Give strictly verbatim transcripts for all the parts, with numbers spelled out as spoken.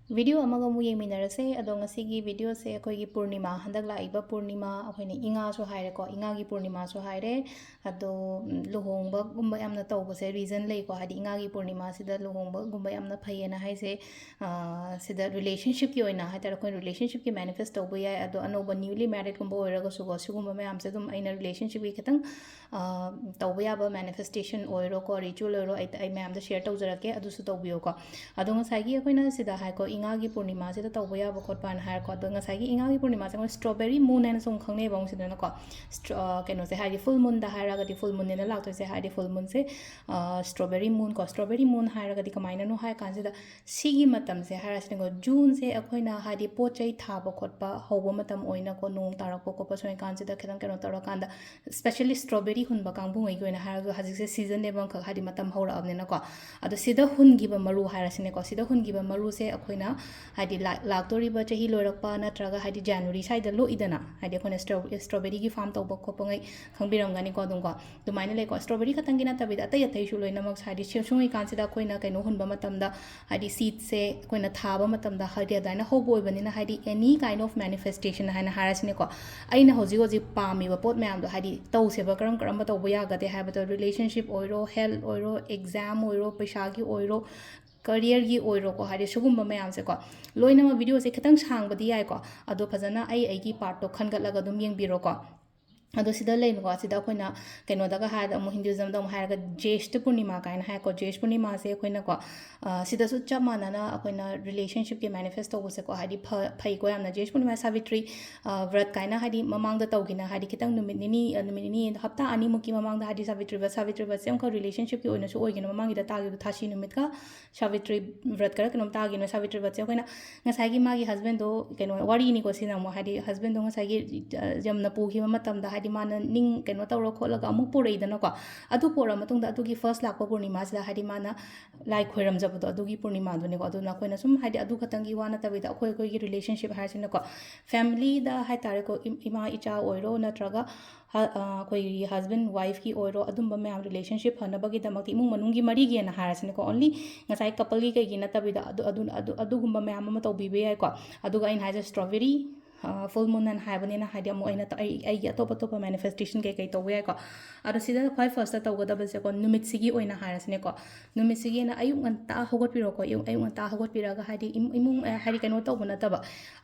Video ꯑꯃꯒ ꯑꯃꯨꯛ ꯌꯦꯡꯃꯤꯟꯅꯔꯁꯦ꯫ ꯑꯗꯣ ꯉꯁꯤꯒꯤ ꯚꯤꯗꯤꯑꯣꯁꯦ ꯑꯩꯈꯣꯏꯒꯤ ꯄꯨꯔꯅꯤꯃꯥ, ꯍꯟꯗꯛ ꯂꯥꯛꯏꯕ ꯄꯨꯔꯅꯤꯃꯥ, ꯑꯩꯈꯣꯏꯅ ꯏꯉꯥꯁꯨ ꯍꯥꯏꯔꯦꯀꯣ, ꯏꯉꯥꯒꯤ ꯄꯨꯔꯅꯤꯃꯥꯁꯨ ꯍꯥꯏꯔꯦ꯫ ꯑꯗꯣ, ꯎꯝ, ꯂꯨꯍꯣꯡꯕꯒꯨꯝꯕ ꯌꯥꯝꯅ ꯇꯧꯕꯁꯦ reason ꯂꯩꯀꯣ, ꯍꯥꯏꯗꯤ ꯏꯉꯥꯒꯤ ꯄꯨꯔꯅꯤꯃꯥꯁꯤꯗ ꯂꯨꯍꯣꯡꯕꯒꯨꯝꯕ ꯌꯥꯝꯅ ꯐꯩꯌꯦꯅ ꯍꯥꯏꯁꯦ, ꯑ, ꯁꯤꯗ relationshipꯀꯤ ꯑꯣꯏꯅ ꯍꯥꯏꯇꯥꯔꯦ, ꯑꯩꯈꯣꯏꯅ relationshipꯀꯤ manifest ꯇꯧꯕ ꯌꯥꯏ꯫ ꯑꯗꯣ ꯑꯅꯧꯕ newly marriedꯀꯨꯝꯕ ꯑꯣꯏꯔꯒꯁꯨꯀꯣ, ꯁꯤꯒꯨꯝꯕ ꯃꯌꯥꯝꯁꯦ ꯑꯗꯨꯝ ꯑꯩꯅ relationshipꯀꯤ ꯈꯤꯇꯪ, ꯑ, ꯇꯧꯕ ꯌꯥꯕ manifestation ꯑꯣꯏꯔꯣꯀꯣ, ritual ꯑꯣꯏꯔꯣ, ꯑꯩ, ꯑꯩ ꯃꯌꯥꯝꯗ share ꯇꯧꯖꯔꯛꯀꯦ, ꯑꯗꯨꯁꯨ ꯇꯧꯕꯤꯌꯨꯀꯣ꯫ ꯑꯗꯣ ꯉꯁꯥꯏꯒꯤ ꯑꯩꯈꯣꯏꯅ ꯁꯤꯗ ꯍꯥꯏꯀꯣ, ꯏꯉꯥꯒꯤ ꯄꯨꯔꯅꯤꯃꯥꯁꯤꯗ ꯇꯧꯕ ꯌꯥꯕ ꯈꯣꯠꯄꯅ ꯍꯥꯏꯔꯀꯣ꯫ ꯑꯗꯣ ꯉꯁꯥꯏꯒꯤ ꯏꯉꯥꯒꯤ ꯄꯨꯔꯅꯤꯃꯥꯁꯦ ꯑꯩꯈꯣꯏ strawberry moon ꯍꯥꯏꯅꯁꯨ ꯑꯃꯨꯛ ꯈꯪꯅꯩꯌꯦꯕ ꯑꯃꯨꯛ ꯁꯤꯗꯅꯀꯣ꯫ ꯁ꯭ꯇ꯭ꯔ-, ꯑ, ꯀꯩꯅꯣꯁꯦ ꯍꯥꯏꯗꯤ full moonꯗ ꯍꯥꯏꯔꯒꯗꯤ full moonꯅꯦꯅ ꯂꯥꯛꯇꯣꯏꯁꯦ, ꯍꯥꯏꯗꯤ full moonꯁꯦ, ꯑ, strawberry moon ꯀꯣ꯫ Strawberry moon ꯍꯥꯏꯔꯒꯗꯤ ꯀꯃꯥꯏꯅꯅꯣ ꯍꯥꯏ ꯀꯥꯟꯁꯤꯗ, ꯁꯤꯒꯤ ꯃꯇꯝꯁꯦ ꯍꯥꯏꯔꯁꯤꯅꯦꯀꯣ, Juneꯁꯦ ꯑꯩꯈꯣꯏꯅ ꯍꯥꯏꯗꯤ ꯄꯣꯠ ꯆꯩ ꯊꯥꯕ ꯈꯣꯠꯄ ꯍꯧꯕ ꯃꯇꯝ ꯑꯣꯏꯅꯀꯣ, ꯅꯣꯡ ꯇꯥꯔꯛꯄ ꯈꯣꯠꯄ ꯁꯨꯃꯥꯏ ꯀꯥꯟꯁꯤꯗ ꯈꯤꯇꯪ ꯀꯩꯅꯣ ꯇꯧꯔꯀꯥꯟꯗ, especially strawberry ꯍꯨꯟꯕ ꯀꯥꯡꯕꯨꯉꯩꯒꯤ ꯑꯣꯏꯅ ꯍꯥꯏꯔꯒ ꯍꯧꯖꯤꯛꯁꯦ seasonꯅꯦꯕ ꯑꯃꯈꯛ, ꯍꯥꯏꯗꯤ ꯃꯇꯝ ꯍꯧꯔꯛꯑꯕꯅꯤꯅꯀꯣ꯫ ꯑꯗꯣ ꯁꯤꯗ ꯍꯨꯟꯈꯤꯕ ꯃꯔꯨ ꯍꯥꯏꯔꯁꯤꯅꯦꯀꯣ, ꯁꯤꯗ ꯍꯨꯟꯈꯤꯕ ꯃꯔꯨꯁꯦ ꯑꯩꯈꯣꯏꯅ ꯍꯥꯏꯗꯤ ꯂꯥꯛ-, ꯂꯥꯛꯇꯣꯔꯤꯕ ꯆꯍꯤ ꯂꯣꯏꯔꯛꯄ ꯅꯠꯇ꯭ꯔꯒ ꯍꯥꯏꯗꯤ January ꯁ꯭ꯋꯥꯏꯗ ꯂꯣꯛꯏꯗꯅ, ꯍꯥꯏꯗꯤ ꯑꯩꯈꯣꯏꯅ strawberryꯒꯤ farm ꯇꯧꯕ ꯈꯣꯠꯄꯉꯩ ꯈꯪꯕꯤꯔꯝꯒꯅꯤꯀꯣ ꯑꯗꯨꯝꯀꯣ꯫ ꯑꯗꯨꯃꯥꯏꯅ ꯂꯩꯀꯣ꯫ Strawberry ꯈꯛꯇꯪꯒꯤ ꯅꯠꯇꯕꯤꯗ ꯑꯇꯩ ꯑꯇꯩꯁꯨ ꯂꯣꯏꯅꯃꯛ ꯍꯥꯏꯗꯤ ꯁꯤ-, ꯁꯨꯡꯉꯩꯀꯥꯟꯁꯤꯗ ꯑꯩꯈꯣꯏꯅ ꯀꯩꯅꯣ ꯍꯨꯟꯕ ꯃꯇꯝꯗ, ꯍꯥꯏꯗꯤ seedꯁꯦ ꯑꯩꯈꯣꯏꯅ ꯊꯥꯕ ꯃꯇꯝꯗ ꯍꯥꯏꯗꯤ ꯑꯗꯨꯃꯥꯏꯅ ꯍꯧꯕ ꯑꯣꯏꯕꯅꯤꯅ, ꯍꯥꯏꯗꯤ any kind of manifestation ꯍꯥꯏꯅ ꯍꯥꯏꯔꯁꯤꯅꯦꯀꯣ꯫ ꯑꯩꯅ ꯍꯧꯖꯤꯛ ꯍꯧꯖꯤꯛ ꯄꯥꯝꯃꯤꯕ ꯄꯣꯠ ꯃꯌꯥꯝꯗꯣ ꯍꯥꯏꯗꯤ ꯇꯧꯁꯦꯕ, ꯀꯔꯝ ꯀꯔꯝꯕ ꯇꯧꯕ ꯌꯥꯒꯗꯦ ꯍꯥꯏꯕꯗꯣ, relationship ꯑꯣꯏꯔꯣ, health ꯑꯣꯏꯔꯣ, exam ꯑꯣꯏꯔꯣ, ꯄꯩꯁꯥꯒꯤ ꯑꯣꯏꯔꯣ, careerꯒꯤ ꯑꯣꯏꯔꯣꯀꯣ, ꯍꯥꯏꯗꯤ ꯁꯤꯒꯨꯝꯕ ꯃꯌꯥꯝꯁꯦꯀꯣ꯫ ꯂꯣꯏꯅꯃꯛ videoꯁꯦ ꯈꯤꯇꯪ ꯁꯥꯡꯕꯗꯤ ꯌꯥꯏꯀꯣ, ꯑꯗꯣ ꯐꯖꯅ ꯑꯩ ꯑꯩꯒꯤ partꯇꯣ ꯈꯟꯒꯠꯂꯒ ꯑꯗꯨꯝ ꯌꯦꯡꯕꯤꯔꯣꯀꯣ꯫ ꯑꯗꯣ ꯁꯤꯗ ꯂꯩꯅꯀꯣ, ꯁꯤꯗ ꯑꯩꯈꯣꯏꯅ ꯀꯩꯅꯣꯗꯒ ꯍꯥꯏꯔꯗ ꯑꯃꯨꯛ Hinduismꯗ ꯑꯃꯨꯛ ꯍꯥꯏꯔꯒ ꯖ꯭ꯌꯦꯁꯊ ꯄꯨꯔꯅꯤꯃꯥ ꯀꯥꯏꯅ ꯍꯥꯏꯀꯣ꯫ ꯖ꯭ꯌꯦꯁꯊ ꯄꯨꯔꯅꯤꯃꯥꯁꯦ ꯑꯩꯈꯣꯏꯅꯀꯣ, ꯑ, ꯁꯤꯗꯁꯨ ꯆꯞ ꯃꯥꯟꯅꯅ ꯑꯩꯈꯣꯏꯅ relationshipꯀꯤ manifest ꯇꯧꯕꯁꯦꯀꯣ, ꯍꯥꯏꯗꯤ ꯐ-, ꯐꯩꯀꯣ ꯌꯥꯝꯅ꯫ ꯖ꯭ꯌꯦꯁꯊ ꯄꯨꯔꯅꯤꯃꯥ ꯁꯥꯕꯤꯇ꯭ꯔꯤ, ꯑ, ꯕ꯭ꯔꯠ ꯀꯥꯏꯅ ꯍꯥꯏꯗꯤ ꯃꯃꯥꯡꯗ ꯇꯧꯒꯤꯅ, ꯍꯥꯏꯗꯤ ꯈꯤꯇꯪ ꯅꯨꯃꯤꯠ ꯅꯤꯅꯤ, ꯑ, ꯅꯨꯃꯤꯠ ꯅꯤꯅꯤ, ꯍꯞꯇꯥ ꯑꯅꯤꯃꯨꯛꯀꯤ ꯃꯃꯥꯡꯗ ꯍꯥꯏꯗꯤ ꯁꯥꯕꯤꯇ꯭ꯔꯤ ꯕ꯭ꯔꯠ, ꯁꯥꯕꯤꯇ꯭ꯔꯤ ꯕ꯭ꯔꯠꯁꯦ ꯑꯃꯈꯛ relationshipꯀꯤ ꯑꯣꯏꯅꯁꯨ ꯑꯣꯏꯒꯤꯅ, ꯃꯃꯥꯡꯒꯤꯗ ꯇꯥꯈꯤꯕꯗꯣ ꯊꯥꯁꯤ ꯅꯨꯃꯤꯠꯀ ꯁꯥꯕꯤꯇ꯭ꯔꯤ ꯕ꯭ꯔꯠ ꯈꯔ ꯀꯩꯅꯣꯝ ꯇꯥꯈꯤꯅ, ꯁꯥꯕꯤꯇ꯭ꯔꯤ ꯕ꯭ꯔꯠꯁꯦ ꯑꯩꯈꯣꯏꯅ ꯉꯁꯥꯏꯒꯤ ꯃꯥꯒꯤ husbandꯗꯣ, ꯀꯩꯅꯣ, ꯋꯥꯔꯤꯅꯤꯀꯣ ꯁꯤꯅ ꯑꯃꯨꯛ, ꯍꯥꯏꯗꯤ husbandꯗꯣ ꯉꯁꯥꯏꯒꯤ, ꯑ, ꯌꯝꯅ ꯄꯨꯈꯤꯕ ꯃꯇꯝꯗ ꯍꯥꯏꯗꯤ ꯃꯥꯅ ꯅꯤꯡ ꯀꯩꯅꯣ ꯇꯧꯔ ꯈꯣꯠꯂꯒ ꯑꯃꯨꯛ ꯄꯨꯔꯛꯏꯗꯅꯀꯣ꯫ ꯑꯗꯨ ꯄꯨꯔꯛꯑ ꯃꯇꯨꯡꯗ ꯑꯗꯨꯒꯤ ꯐꯥꯔꯁ ꯂꯥꯛꯄ ꯄꯨꯔꯅꯤꯃꯥꯁꯤꯗ ꯍꯥꯏꯗꯤ ꯃꯥꯅ ꯂꯥꯏ ꯈꯣꯏꯔꯝꯖꯕꯗꯣ ꯑꯗꯨꯒꯤ ꯄꯨꯔꯅꯤꯃꯥꯗꯨꯅꯤꯀꯣ꯫ ꯑꯗꯨꯅ ꯑꯩꯈꯣꯏꯅ ꯁꯨꯝ ꯍꯥꯏꯗꯤ ꯑꯗꯨ ꯈꯛꯇꯪꯒꯤ ꯋꯥ ꯅꯠꯇꯕꯤꯗ ꯑꯩꯈꯣꯏ ꯑꯩꯈꯣꯏꯒꯤ ꯔꯤꯂꯦꯁꯟꯁꯤꯞ ꯍꯥꯏꯔꯤꯁꯤꯅꯀꯣ, ꯐꯦꯃꯤꯂꯤꯗ ꯍꯥꯏ ꯇꯥꯔꯦꯀꯣ, ꯏꯃꯥ ꯏꯆꯥ ꯑꯣꯏꯔꯣ ꯅꯠꯇ꯭ꯔꯒ ꯑꯩꯈꯣꯏꯒꯤ ꯍꯁꯕꯦꯟ ꯋꯥꯏꯐꯀꯤ ꯑꯣꯏꯔꯣ, ꯑꯗꯨꯝꯕ ꯃꯌꯥꯝ ꯔꯤꯂꯦꯁꯟꯁꯤꯞ ꯐꯅꯕꯒꯤꯗꯃꯛꯇ ꯏꯃꯨꯡ ꯃꯅꯨꯡꯒꯤ ꯃꯔꯤꯒꯤ ꯑꯣꯏꯅ ꯍꯥꯏꯔꯁꯤꯅꯦꯀꯣ, ꯑꯣꯟꯂꯤ ꯉꯁꯥꯏ ꯀꯄꯜꯒꯤ ꯀꯩꯒꯤ ꯅꯠꯇꯕꯤꯗ ꯑꯗꯨ ꯑꯗꯨ ꯑꯗꯨ ꯑꯗꯨꯒꯨꯝꯕ ꯃꯌꯥꯝ ꯑꯃ ꯇꯧꯕꯤꯕ ꯌꯥꯏꯀꯣ꯫ ꯑꯗꯨꯒ ꯑꯩꯅ ꯍꯥꯏꯁꯦ ꯁ꯭ꯇ꯭ꯔꯣꯕꯦꯔꯤ ꯐꯨꯜ ꯃꯨꯟ ꯑꯅ ꯍꯥꯏꯕꯅꯤꯅ ꯍꯥꯏꯗꯤ ꯑꯃꯨꯛ ꯑꯩꯅ ꯑꯩ ꯑꯩꯒꯤ ꯑꯇꯣꯞ ꯑꯇꯣꯞꯄ ꯃꯦꯅꯤꯐꯦꯁꯇꯦꯁꯟ ꯀꯩꯀꯩ ꯇꯧꯕ ꯌꯥꯏꯀꯣ꯫ ꯑꯗꯣ ꯁꯤꯗ ꯈ꯭ꯋꯥꯏ ꯐꯥꯔꯁꯇ ꯇꯧꯒꯗꯕꯁꯦꯀꯣ, ꯅꯨꯃꯤꯠꯁꯤꯒꯤ ꯑꯣꯏꯅ ꯍꯥꯏꯔꯁꯤꯅꯦꯀꯣ꯫ ꯅꯨꯃꯤꯠꯁꯤꯒꯤꯅ ꯑꯌꯨꯛ ꯉꯟꯇꯥ ꯍꯧꯒꯠꯄꯤꯔꯣꯀꯣ꯫ ꯑꯌꯨꯛ ꯑꯌꯨꯛ ꯉꯟꯇꯥ ꯍꯧꯒꯠꯄꯤꯔꯒ ꯍꯥꯏꯗꯤ ꯏꯃꯨꯡ ꯏꯃꯨꯡ ꯍꯥꯏꯗꯤ ꯀꯩꯅꯣ ꯇꯧꯕ ꯅꯠꯇꯕ,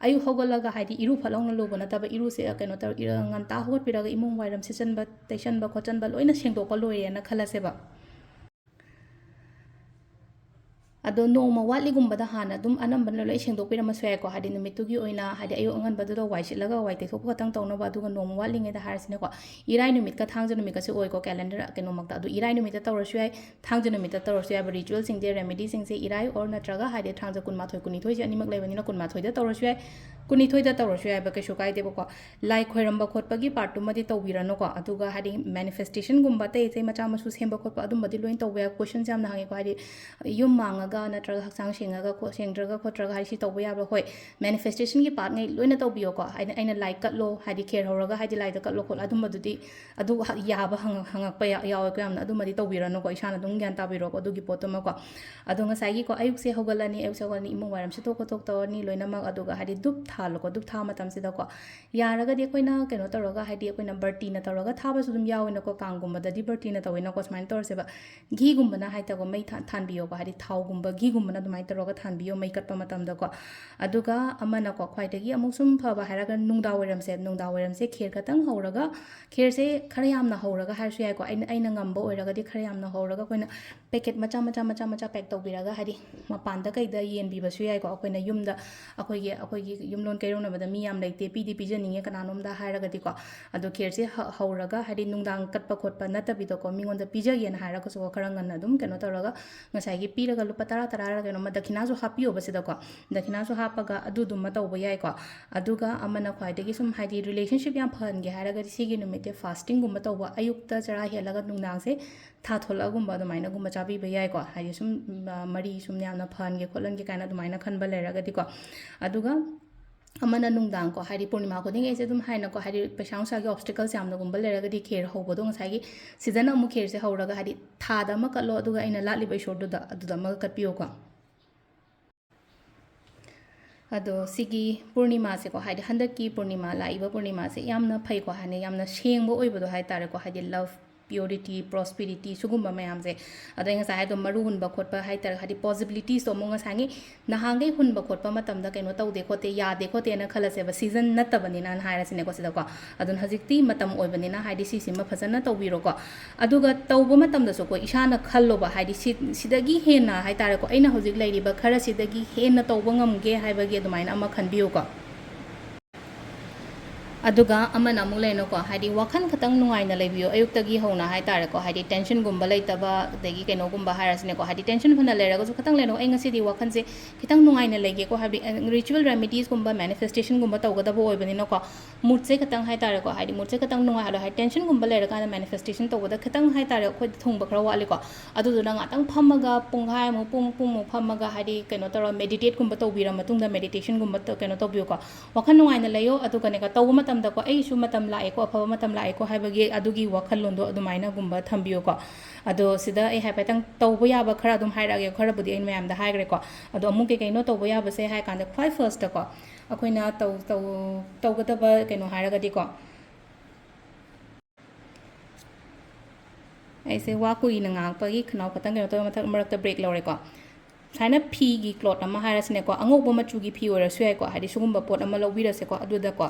ꯑꯌꯨꯛ ꯍꯧꯒꯠꯂꯒ ꯍꯥꯏꯗꯤ ꯏꯔꯨ ꯐꯠ ꯂꯥꯎꯅ ꯂꯨꯕ ꯅꯠꯇꯕ, ꯏꯔꯨꯁꯦ ꯀꯩꯅꯣ ꯇꯧꯔ ꯉꯟꯇꯥ ꯍꯧꯒꯠꯄꯤꯔꯒ ꯏꯃꯨꯡ ꯋꯥꯏꯔꯝ ꯁꯤꯠꯆꯟꯕ ꯇꯩꯁꯟꯕ ꯈꯣꯠꯆꯟꯕ ꯂꯣꯏꯅ ꯁꯦꯡꯗꯣꯛꯄ ꯂꯣꯏꯔꯦꯅ ꯈꯜꯂꯁꯦꯕ꯫ ꯑꯗꯣ ꯅꯣꯡꯃ ꯋꯥꯠꯂꯤꯒꯨꯝꯕꯗ ꯍꯥꯟꯅ ꯑꯗꯨꯝ ꯑꯅꯝꯕꯅ ꯂꯣꯏ ꯁꯦꯡꯗꯣꯛꯄꯤꯔꯝꯃꯁꯨ ꯌꯥꯏꯀꯣ꯫ ꯍꯥꯏꯗꯤ ꯅꯨꯃꯤꯠꯇꯨꯒꯤ ꯑꯣꯏꯅ ꯍꯥꯏꯗꯤ ꯑꯌꯨꯛ ꯑꯉꯟꯕꯗꯨꯗ ꯋꯥꯏ ꯁꯤꯠꯂꯒ ꯋꯥꯏ ꯇꯩꯊꯣꯛꯄ ꯈꯛꯇꯪ ꯇꯧꯅꯕ꯫ ꯑꯗꯨꯒ ꯅꯣꯡꯃ ꯋꯥꯠꯂꯤꯉꯩꯗ ꯍꯥꯏꯔꯁꯤꯅꯦꯀꯣ, ꯏꯔꯥꯏ ꯅꯨꯃꯤꯠꯀ ꯊꯥꯡꯖ ꯅꯨꯃꯤꯠꯀꯁꯦ ꯑꯣꯏꯀꯣ ꯀꯦꯂꯦꯟꯗꯔ ꯀꯩꯅꯣꯃꯛꯇ꯫ ꯑꯗꯨ ꯏꯔꯥꯏ ꯅꯨꯃꯤꯠꯇ ꯇꯧꯔꯁꯨ ꯌꯥꯏ, ꯊꯥꯡꯖ ꯅꯨꯃꯤꯠꯇ ꯇꯧꯔꯁꯨ ꯌꯥꯏꯕ ꯔꯤꯆꯨꯋꯦꯜꯁꯤꯡꯁꯦ, ꯔꯦꯃꯤꯗꯤꯁꯤꯡꯁꯦ ꯏꯔꯥꯏ ꯑꯣꯔ ꯅꯠꯇ꯭ꯔꯒ ꯍꯥꯏꯗꯤ ꯊꯥꯡꯖ ꯀꯨꯟꯃꯥꯊꯣꯏ ꯀꯨꯟꯅꯤꯊꯣꯏꯁꯦ ꯑꯅꯤꯃꯛ ꯂꯩꯕꯅꯤꯅ ꯀꯨꯟꯃꯥꯊꯣꯏꯗ ꯇꯧꯔꯁꯨ ꯌꯥꯏ, ꯀꯨꯟꯅꯤꯊꯣꯏꯗ ꯇꯧꯔꯁꯨ ꯌꯥꯏꯕ, ꯀꯩꯁꯨ ꯀꯥꯏꯗꯦꯕꯀꯣ꯫ ꯂꯥꯏ ꯈꯣꯏꯔꯝꯕ ꯈꯣꯠꯄꯒꯤ ꯄꯥꯔꯠꯇꯨꯃꯗꯤ ꯇꯧꯕꯤꯔꯅꯨꯀꯣ꯫ ꯑꯗꯨꯒ ꯍꯥꯏꯗꯤ ꯃꯦꯅꯤꯐꯦꯁꯇꯦꯁꯟꯒꯨꯝꯕ ꯑꯇꯩ ꯑꯇꯩ ꯃꯆꯥ ꯃꯁꯨ ꯁꯦꯝꯕ ꯈꯣꯠꯄ ꯑꯗꯨꯝꯕꯗꯤ ꯂꯣꯏꯅ ꯇꯧꯕ ꯌꯥꯏ꯫ ꯀꯣꯏꯁꯟꯁꯦ ꯌꯥꯝꯅ ꯍꯪꯉꯦꯀꯣ, ꯍꯥꯏꯗꯤ ꯌꯨꯝ ꯃꯥꯡꯉꯒ ꯅꯠꯇ꯭ꯔꯒ ꯍꯛꯆꯥꯡ ꯁꯦꯡꯉꯒ ꯈꯣ-, ꯁꯦꯡꯗ꯭ꯔꯒ ꯈꯣꯠꯇ꯭ꯔꯒ ꯍꯥꯏꯗꯤ ꯁꯤ ꯇꯧꯕ ꯌꯥꯕ꯭ꯔꯥ? ꯍꯣꯏ, ꯃꯦꯅꯤꯐꯦꯁꯇꯦꯁꯟꯒꯤ ꯄꯥꯔꯠꯉꯩ ꯂꯣꯏꯅ ꯇꯧꯕꯤꯌꯣꯀꯣ꯫ ꯑꯩꯅ ꯑꯩꯅ ꯂꯥꯏ ꯀꯠꯂꯣ, ꯍꯥꯏꯗꯤ ꯈꯦꯔ ꯍꯧꯔꯒ ꯍꯥꯏꯗꯤ ꯂꯥꯏꯗ ꯀꯠꯂꯣ ꯈꯣꯠꯂꯣ ꯑꯗꯨꯝꯕꯗꯨꯗꯤ ꯑꯗꯨ ꯍ-, ꯌꯥꯕ ꯍꯪꯉ-, ꯍꯪꯉꯛꯄ ꯌꯥ-, ꯌꯥꯎꯋꯦꯀꯣ ꯌꯥꯝꯅ꯫ ꯑꯗꯨꯃꯗꯤ ꯇꯧꯕꯤꯔꯅꯨꯀꯣ, ꯏꯁꯥꯅ ꯑꯗꯨꯝ ꯒ꯭ꯌꯥꯟ ꯇꯥꯕꯤꯔꯣꯀꯣ ꯑꯗꯨꯒꯤ ꯄꯣꯠꯇꯨꯃꯀꯣ꯫ ꯑꯗꯣ ꯉꯁꯥꯏꯒꯤꯀꯣ ꯑꯌꯨꯛꯁꯦ ꯍꯧꯒꯠꯂꯅꯤ, ꯑꯌꯨꯛꯁꯦ ꯍꯧꯒꯠꯂꯅꯤ, ꯏꯃꯨꯡ ꯋꯥꯏꯔꯝ ꯁꯤꯠꯇꯣꯛ ꯈꯣꯠꯇꯣꯛ ꯇꯧꯔꯅꯤ ꯂꯣꯏꯅꯃꯛ꯫ ꯑꯗꯨꯒ ꯍꯥꯏꯗꯤ ꯙꯨꯞ ꯊꯥꯜꯂꯣꯀꯣ꯫ ꯙꯨꯞ ꯊꯥꯕ ꯃꯇꯝꯁꯤꯗꯀꯣ ꯌꯥꯔꯒꯗꯤ ꯑꯩꯈꯣꯏꯅ ꯀꯩꯅꯣ ꯇꯧꯔꯒ ꯍꯥꯏꯗꯤ ꯑꯩꯈꯣꯏꯅ ꯕꯔꯇꯤꯅ ꯇꯧꯔꯒ ꯊꯥꯕꯁꯨ ꯑꯗꯨꯝ ꯌꯥꯎꯋꯦꯅꯀꯣ, ꯀꯥꯡꯒꯨꯝꯕꯗꯗꯤ ꯕꯔꯇꯤꯅ ꯇꯧꯋꯦꯅꯀꯣ꯫ ꯁꯨꯃꯥꯏꯅ ꯇꯧꯔꯁꯦꯕ, ꯘꯤꯒꯨꯝꯕꯅ ꯍꯥꯏꯇꯥꯔꯦꯀꯣ, ꯃꯩ ꯊꯥ-, ꯊꯥꯟꯕꯤꯌꯣꯀꯣ, ꯍꯥꯏꯗꯤ ꯊꯥꯎꯒꯨꯝꯕ ꯘꯤꯒꯨꯝꯕꯅ ꯑꯗꯨꯃꯥꯏꯅ ꯇꯧꯔꯒ ꯊꯥꯟꯕꯤꯌꯣ ꯃꯩ ꯀꯠꯄ ꯃꯇꯝꯗꯀꯣ꯫ ꯑꯗꯨꯒ ꯑꯃꯅꯀꯣ ꯈ꯭ꯋꯥꯏꯗꯒꯤ ꯑꯃꯨꯛ ꯁꯨꯝ ꯐꯕ ꯍꯥꯏꯔꯒ ꯅꯨꯡꯗꯥꯡ ꯋꯥꯏꯔꯝꯁꯦ, ꯅꯨꯡꯗꯥꯡ ꯋꯥꯏꯔꯝꯁꯦ ꯈꯦꯔ ꯈꯛꯇꯪ ꯍꯧꯔꯒ, ꯈꯦꯔꯁꯦ ꯈꯔ ꯌꯥꯝꯅ ꯍꯧꯔꯒ ꯍꯥꯏꯔꯁꯨ ꯌꯥꯏꯀꯣ, ꯑꯩꯅ ꯑꯩꯅ ꯉꯝꯕ ꯑꯣꯏꯔꯒꯗꯤ ꯈꯔ ꯌꯥꯝꯅ ꯍꯧꯔꯒ ꯑꯩꯈꯣꯏꯅ ꯄꯦꯀꯦꯠ ꯃꯆꯥ ꯃꯆꯥ ꯃꯆꯥ ꯃꯆꯥ ꯄꯦꯛ ꯇꯧꯕꯤꯔꯒ ꯍꯥꯏꯗꯤ ꯃꯄꯥꯟꯗ ꯀꯩꯗ ꯌꯦꯟꯕꯤꯕꯁꯨ ꯌꯥꯏꯀꯣ꯫ ꯑꯩꯈꯣꯏꯅ ꯌꯨꯝꯗ ꯑꯩꯈꯣꯏꯒꯤ ꯑꯩꯈꯣꯏꯒꯤ ꯌꯨꯝꯂꯣꯟ ꯀꯩꯔꯣꯟꯅꯕꯗ ꯃꯤ ꯌꯥꯝ ꯂꯩꯇꯦ, ꯄꯤꯗꯤ ꯄꯤꯖꯅꯤꯡꯉꯦ ꯀꯅꯥꯅꯣꯝꯗ ꯍꯥꯏꯔꯒꯗꯤꯀꯣ꯫ ꯑꯗꯣ ꯈꯦꯔꯁꯦ ꯍ-, ꯍꯧꯔꯒ ꯍꯥꯏꯗꯤ ꯅꯨꯡꯗꯥꯡ ꯀꯠꯄ ꯈꯣꯠꯄ ꯅꯠꯇꯕꯤꯗꯀꯣ, ꯃꯤꯉꯣꯟꯗ ꯄꯤꯖꯒꯦꯅ ꯍꯥꯏꯔꯒꯁꯨ ꯈꯔ ꯉꯟꯅ ꯑꯗꯨꯝ ꯀꯩꯅꯣ ꯇꯧꯔꯒ ꯉꯁꯥꯏꯒꯤ ꯄꯤꯔꯒ ꯂꯨꯄꯥ ꯇꯔꯥ ꯇꯔꯥꯔ ꯀꯩꯅꯣꯝꯃ ꯗꯈꯤꯅꯥꯁꯨ ꯍꯥꯞꯄꯤꯌꯣꯕ ꯁꯤꯗꯀꯣ꯫ ꯗꯈꯤꯅꯥꯁꯨ ꯍꯥꯞꯄꯒ ꯑꯗꯨꯗꯨꯃ ꯇꯧꯕ ꯌꯥꯏꯀꯣ꯫ ꯑꯗꯨꯒ ꯑꯃꯅ ꯈ꯭ꯋꯥꯏꯗꯒꯤ ꯁꯨꯝ ꯍꯥꯏꯗꯤ relationship ꯌꯥꯝ ꯐꯍꯟꯒꯦ ꯍꯥꯏꯔꯒꯗꯤ ꯁꯤꯒꯤ ꯅꯨꯃꯤꯠꯁꯦ fastingꯒꯨꯝꯕ ꯇꯧꯕ, ꯑꯌꯨꯛꯇ ꯆꯔꯥ ꯍꯦꯜꯂꯒ ꯅꯨꯡꯗꯥꯡꯁꯦ ꯊꯥ ꯊꯣꯛꯂꯛꯑꯒꯨꯝꯕ ꯑꯗꯨꯃꯥꯏꯅꯒꯨꯝꯕ ꯆꯥꯕꯤꯕ ꯌꯥꯏꯀꯣ꯫ ꯍꯥꯏꯗꯤ ꯁꯨꯝ, ꯑ, ꯃꯔꯤ ꯁꯨꯝ ꯌꯥꯝꯅ ꯐꯍꯟꯒꯦ ꯈꯣꯠꯍꯟꯒꯦ ꯀꯥꯏꯅ ꯑꯗꯨꯃꯥꯏꯅ ꯈꯟꯕ ꯂꯩꯔꯒꯗꯤꯀꯣ꯫ ꯑꯗꯨꯒ ꯑꯃꯅ ꯅꯨꯡꯗꯥꯡꯀꯣ, ꯍꯥꯏꯗꯤ ꯄꯨꯔꯅꯤꯃꯥ ꯈꯨꯗꯤꯡꯒꯤ ꯑꯩꯁꯦ ꯑꯗꯨꯝ ꯍꯥꯏꯅꯀꯣ, ꯍꯥꯏꯗꯤ ꯄꯩꯁꯥ ꯅꯨꯡꯁꯥꯒꯤ obstacles ꯌꯥꯝꯅꯒꯨꯝꯕ ꯂꯩꯔꯒꯗꯤ ꯈꯦꯔ ꯍꯧꯕꯗꯣ ꯉꯁꯥꯏꯒꯤ ꯁꯤꯗꯅ ꯑꯃꯨꯛ ꯈꯦꯔꯁꯦ ꯍꯧꯔꯒ ꯍꯥꯏꯗꯤ ꯊꯥꯗ ꯑꯃ ꯀꯠꯂꯣ, ꯑꯗꯨꯒ ꯑꯩꯅ ꯂꯥꯠꯂꯤꯕ ꯏꯁꯣꯔꯗꯨꯗ ꯑꯗꯨꯗ ꯑꯃꯒ ꯀꯠꯄꯤꯌꯨꯀꯣ꯫ ꯑꯗꯣ ꯁꯤꯒꯤ ꯄꯨꯔꯅꯤꯃꯥꯁꯦꯀꯣ, ꯍꯥꯏꯗꯤ ꯍꯟꯗꯛꯀꯤ ꯄꯨꯔꯅꯤꯃꯥ, ꯂꯥꯛꯏꯕ ꯄꯨꯔꯅꯤꯃꯥꯁꯦ ꯌꯥꯝꯅ ꯐꯩꯀꯣ, ꯍꯥꯏꯅ ꯌꯥꯝꯅ ꯁꯦꯡꯕ ꯑꯣꯏꯕꯗꯣ ꯍꯥꯏꯇꯥꯔꯦꯀꯣ, ꯍꯥꯏꯗꯤ love, purity, prosperity ꯁꯤꯒꯨꯝꯕ ꯃꯌꯥꯝꯁꯦ꯫ ꯑꯗꯣ ꯑꯩ ꯉꯁꯥꯏ ꯍꯥꯏꯗꯣ ꯃꯔꯨ ꯍꯨꯟꯕ ꯈꯣꯠꯄ ꯍꯥꯏꯇꯥꯔꯦ, ꯍꯥꯏꯗꯤ possibilitiesꯇꯣ ꯑꯃꯨꯛ ꯉꯁꯥꯏꯒꯤ ꯅꯍꯥꯟꯈꯩ ꯍꯨꯟꯕ ꯈꯣꯠꯄ ꯃꯇꯝꯗ ꯀꯩꯅꯣ ꯇꯧꯗꯦ ꯈꯣꯠꯇꯦ, ꯌꯥꯗꯦ ꯈꯣꯠꯇꯦꯅ ꯈꯜꯂꯁꯦꯕ, season ꯅꯠꯇꯕꯅꯤꯅ ꯍꯥꯏꯔꯁꯤꯅꯦꯀꯣ ꯁꯤꯗꯀꯣ꯫ ꯑꯗꯨꯅ ꯍꯧꯖꯤꯛꯇꯤ ꯃꯇꯝ ꯑꯣꯏꯕꯅꯤꯅ ꯍꯥꯏꯗꯤ ꯁꯤꯁꯤꯃ ꯐꯖꯅ ꯇꯧꯕꯤꯔꯣꯀꯣ꯫ ꯑꯗꯨꯒ ꯇꯧꯕ ꯃꯇꯝꯗꯁꯨꯀꯣ ꯏꯁꯥꯅ ꯈꯜꯂꯣꯕ, ꯍꯥꯏꯗꯤ ꯁꯤ, ꯁꯤꯗꯒꯤ ꯍꯦꯟꯅ ꯍꯥꯏꯇꯥꯔꯦꯀꯣ, ꯑꯩꯅ ꯍꯧꯖꯤꯛ ꯂꯩꯔꯤꯕ ꯈꯔꯁꯤꯗꯒꯤ ꯍꯦꯟꯅ ꯇꯧꯕ ꯉꯝꯒꯦ ꯍꯥꯏꯕꯒꯤ ꯑꯗꯨꯃꯥꯏꯅ ꯑꯃ ꯈꯟꯕꯤꯌꯨꯀꯣ꯫ ꯑꯗꯨꯒ ꯑꯃꯅ ꯑꯃꯨꯛ ꯂꯩꯅꯀꯣ, ꯍꯥꯏꯗꯤ ꯋꯥꯈꯜ ꯈꯇꯪ ꯅꯨꯡꯉꯥꯏꯅ ꯂꯩꯕꯤꯌꯨ, ꯑꯌꯨꯛꯇꯒꯤ ꯍꯧꯅ ꯍꯥꯏꯇꯥꯔꯦꯀꯣ, ꯍꯥꯏꯗꯤ tensionꯒꯨꯝꯕ ꯂꯩꯇꯕ, ꯑꯗꯒꯤ ꯀꯩꯅꯣꯒꯨꯝꯕ ꯍꯥꯏꯔꯁꯤꯅꯦꯀꯣ, ꯍꯥꯏꯗꯤ tension ꯐꯅ ꯂꯩꯔꯒꯁꯨ ꯈꯤꯇꯪ ꯂꯩꯅꯀꯣ, ꯑꯩ ꯉꯁꯤꯗꯤ ꯋꯥꯈꯜꯁꯦ ꯈꯤꯇꯪ ꯅꯨꯡꯉꯥꯏꯅ ꯂꯩꯒꯦꯀꯣ, ꯍꯥꯏꯕꯗꯤ, ꯑ, ritual remediesꯀꯨꯝꯕ, manifestationꯒꯨꯝꯕ ꯇꯧꯒꯗꯕ ꯑꯣꯏꯕꯅꯤꯅꯀꯣ, moodꯁꯦ ꯈꯤꯇꯪ ꯍꯥꯏꯇꯥꯔꯦꯀꯣ, ꯍꯥꯏꯗꯤ moodꯁꯦ ꯈꯤꯇꯪ ꯅꯨꯡꯉꯥꯏꯍꯜꯂꯣ, ꯍꯥꯏꯗꯤ tensionꯒꯨꯝꯕ ꯂꯩꯔꯀꯥꯟꯗ manifestation ꯇꯧꯕꯗ ꯈꯤꯇꯪ ꯍꯥꯏꯇꯥꯔꯦ ꯑꯩꯈꯣꯏꯗ ꯊꯨꯡꯕ ꯈꯔ ꯋꯥꯠꯂꯤꯀꯣ, ꯑꯗꯨꯗꯨꯅ ꯉꯥꯛꯇꯪ ꯐꯝꯃꯒ ꯄꯨꯡꯈꯥꯏꯃꯨꯛ, ꯄꯨꯡ, ꯄꯨꯡꯃꯨꯛ ꯐꯝꯃꯒ ꯍꯥꯏꯗꯤ ꯀꯩꯅꯣ ꯇꯧꯔ meditateꯀꯨꯝꯕ ꯇꯧꯕꯤꯔ ꯃꯇꯨꯡꯗ, meditationꯒꯨꯝꯕ ꯇ-, ꯀꯩꯅꯣ ꯇꯧꯕꯤꯌꯨꯀꯣ꯫ ꯋꯥꯈꯜ ꯅꯨꯡꯉꯥꯏꯅ ꯂꯩꯌꯣ, ꯑꯗꯨꯒꯅꯦꯀꯣ, ꯇꯧꯕ ꯃꯇꯝꯗꯀꯣ, ꯑꯩꯁꯨ ꯃꯇꯝ ꯂꯥꯛꯑꯦꯀꯣ, ꯑꯐꯕ ꯃꯇꯝ ꯂꯥꯛꯑꯦꯀꯣ ꯍꯥꯏꯕꯒꯤ ꯑꯗꯨꯒꯤ ꯋꯥꯈꯜꯂꯣꯟꯗꯣ ꯑꯗꯨꯃꯥꯏꯅꯒꯨꯝꯕ ꯊꯝꯕꯤꯌꯨꯀꯣ꯫ ꯑꯗꯣ ꯁꯤꯗ ꯑꯩ ꯍꯥꯏꯐꯦꯠꯇꯪ ꯇꯧꯕ ꯌꯥꯕ ꯈꯔ ꯑꯗꯨꯝ ꯍꯥꯏꯔꯛꯑꯒꯦ, ꯈꯔꯕꯨꯗꯤ ꯑꯩꯅ ꯃꯌꯥꯝꯗ ꯍꯥꯏꯈ꯭ꯔꯦꯀꯣ꯫ ꯑꯗꯣ ꯑꯃꯨꯛ ꯀꯩ ꯀꯩꯅꯣ ꯇꯧꯕ ꯌꯥꯕꯁꯦ ꯍꯥꯏ ꯀꯥꯟꯗ, ꯈ꯭ꯋꯥꯏ firstꯇꯀꯣ, ꯑꯩꯈꯣꯏꯅ ꯇꯧ-, ꯇꯧ-, ꯇꯧꯒꯗꯕ ꯀꯩꯅꯣ ꯍꯥꯏꯔꯒꯗꯤꯀꯣ, ꯑꯩꯁꯦ ꯋꯥ ꯀꯨꯏꯅ ꯉꯥꯡꯉꯛꯄꯒꯤ ꯈꯅꯥꯎ ꯈꯇꯪ ꯀꯩꯅꯣ ꯇꯧꯋꯦ, ꯃꯊꯛ ꯃꯔꯛꯇ break ꯂꯧꯔꯦꯀꯣ꯫ ꯁꯨꯃꯥꯏꯅ ꯐꯤꯒꯤ cloth ꯑꯃ ꯍꯥꯏꯔꯁꯤꯅꯦꯀꯣ, ꯑꯉꯧꯕ ꯃꯆꯨꯒꯤ ꯐꯤ ꯑꯣꯏꯔꯁꯨ ꯌꯥꯏꯀꯣ, ꯍꯥꯏꯗꯤ ꯁꯤꯒꯨꯝꯕ ꯄꯣꯠ ꯑꯃ ꯂꯧꯕꯤꯔꯁꯦꯀꯣ꯫ ꯑꯗꯨꯗꯀꯣ,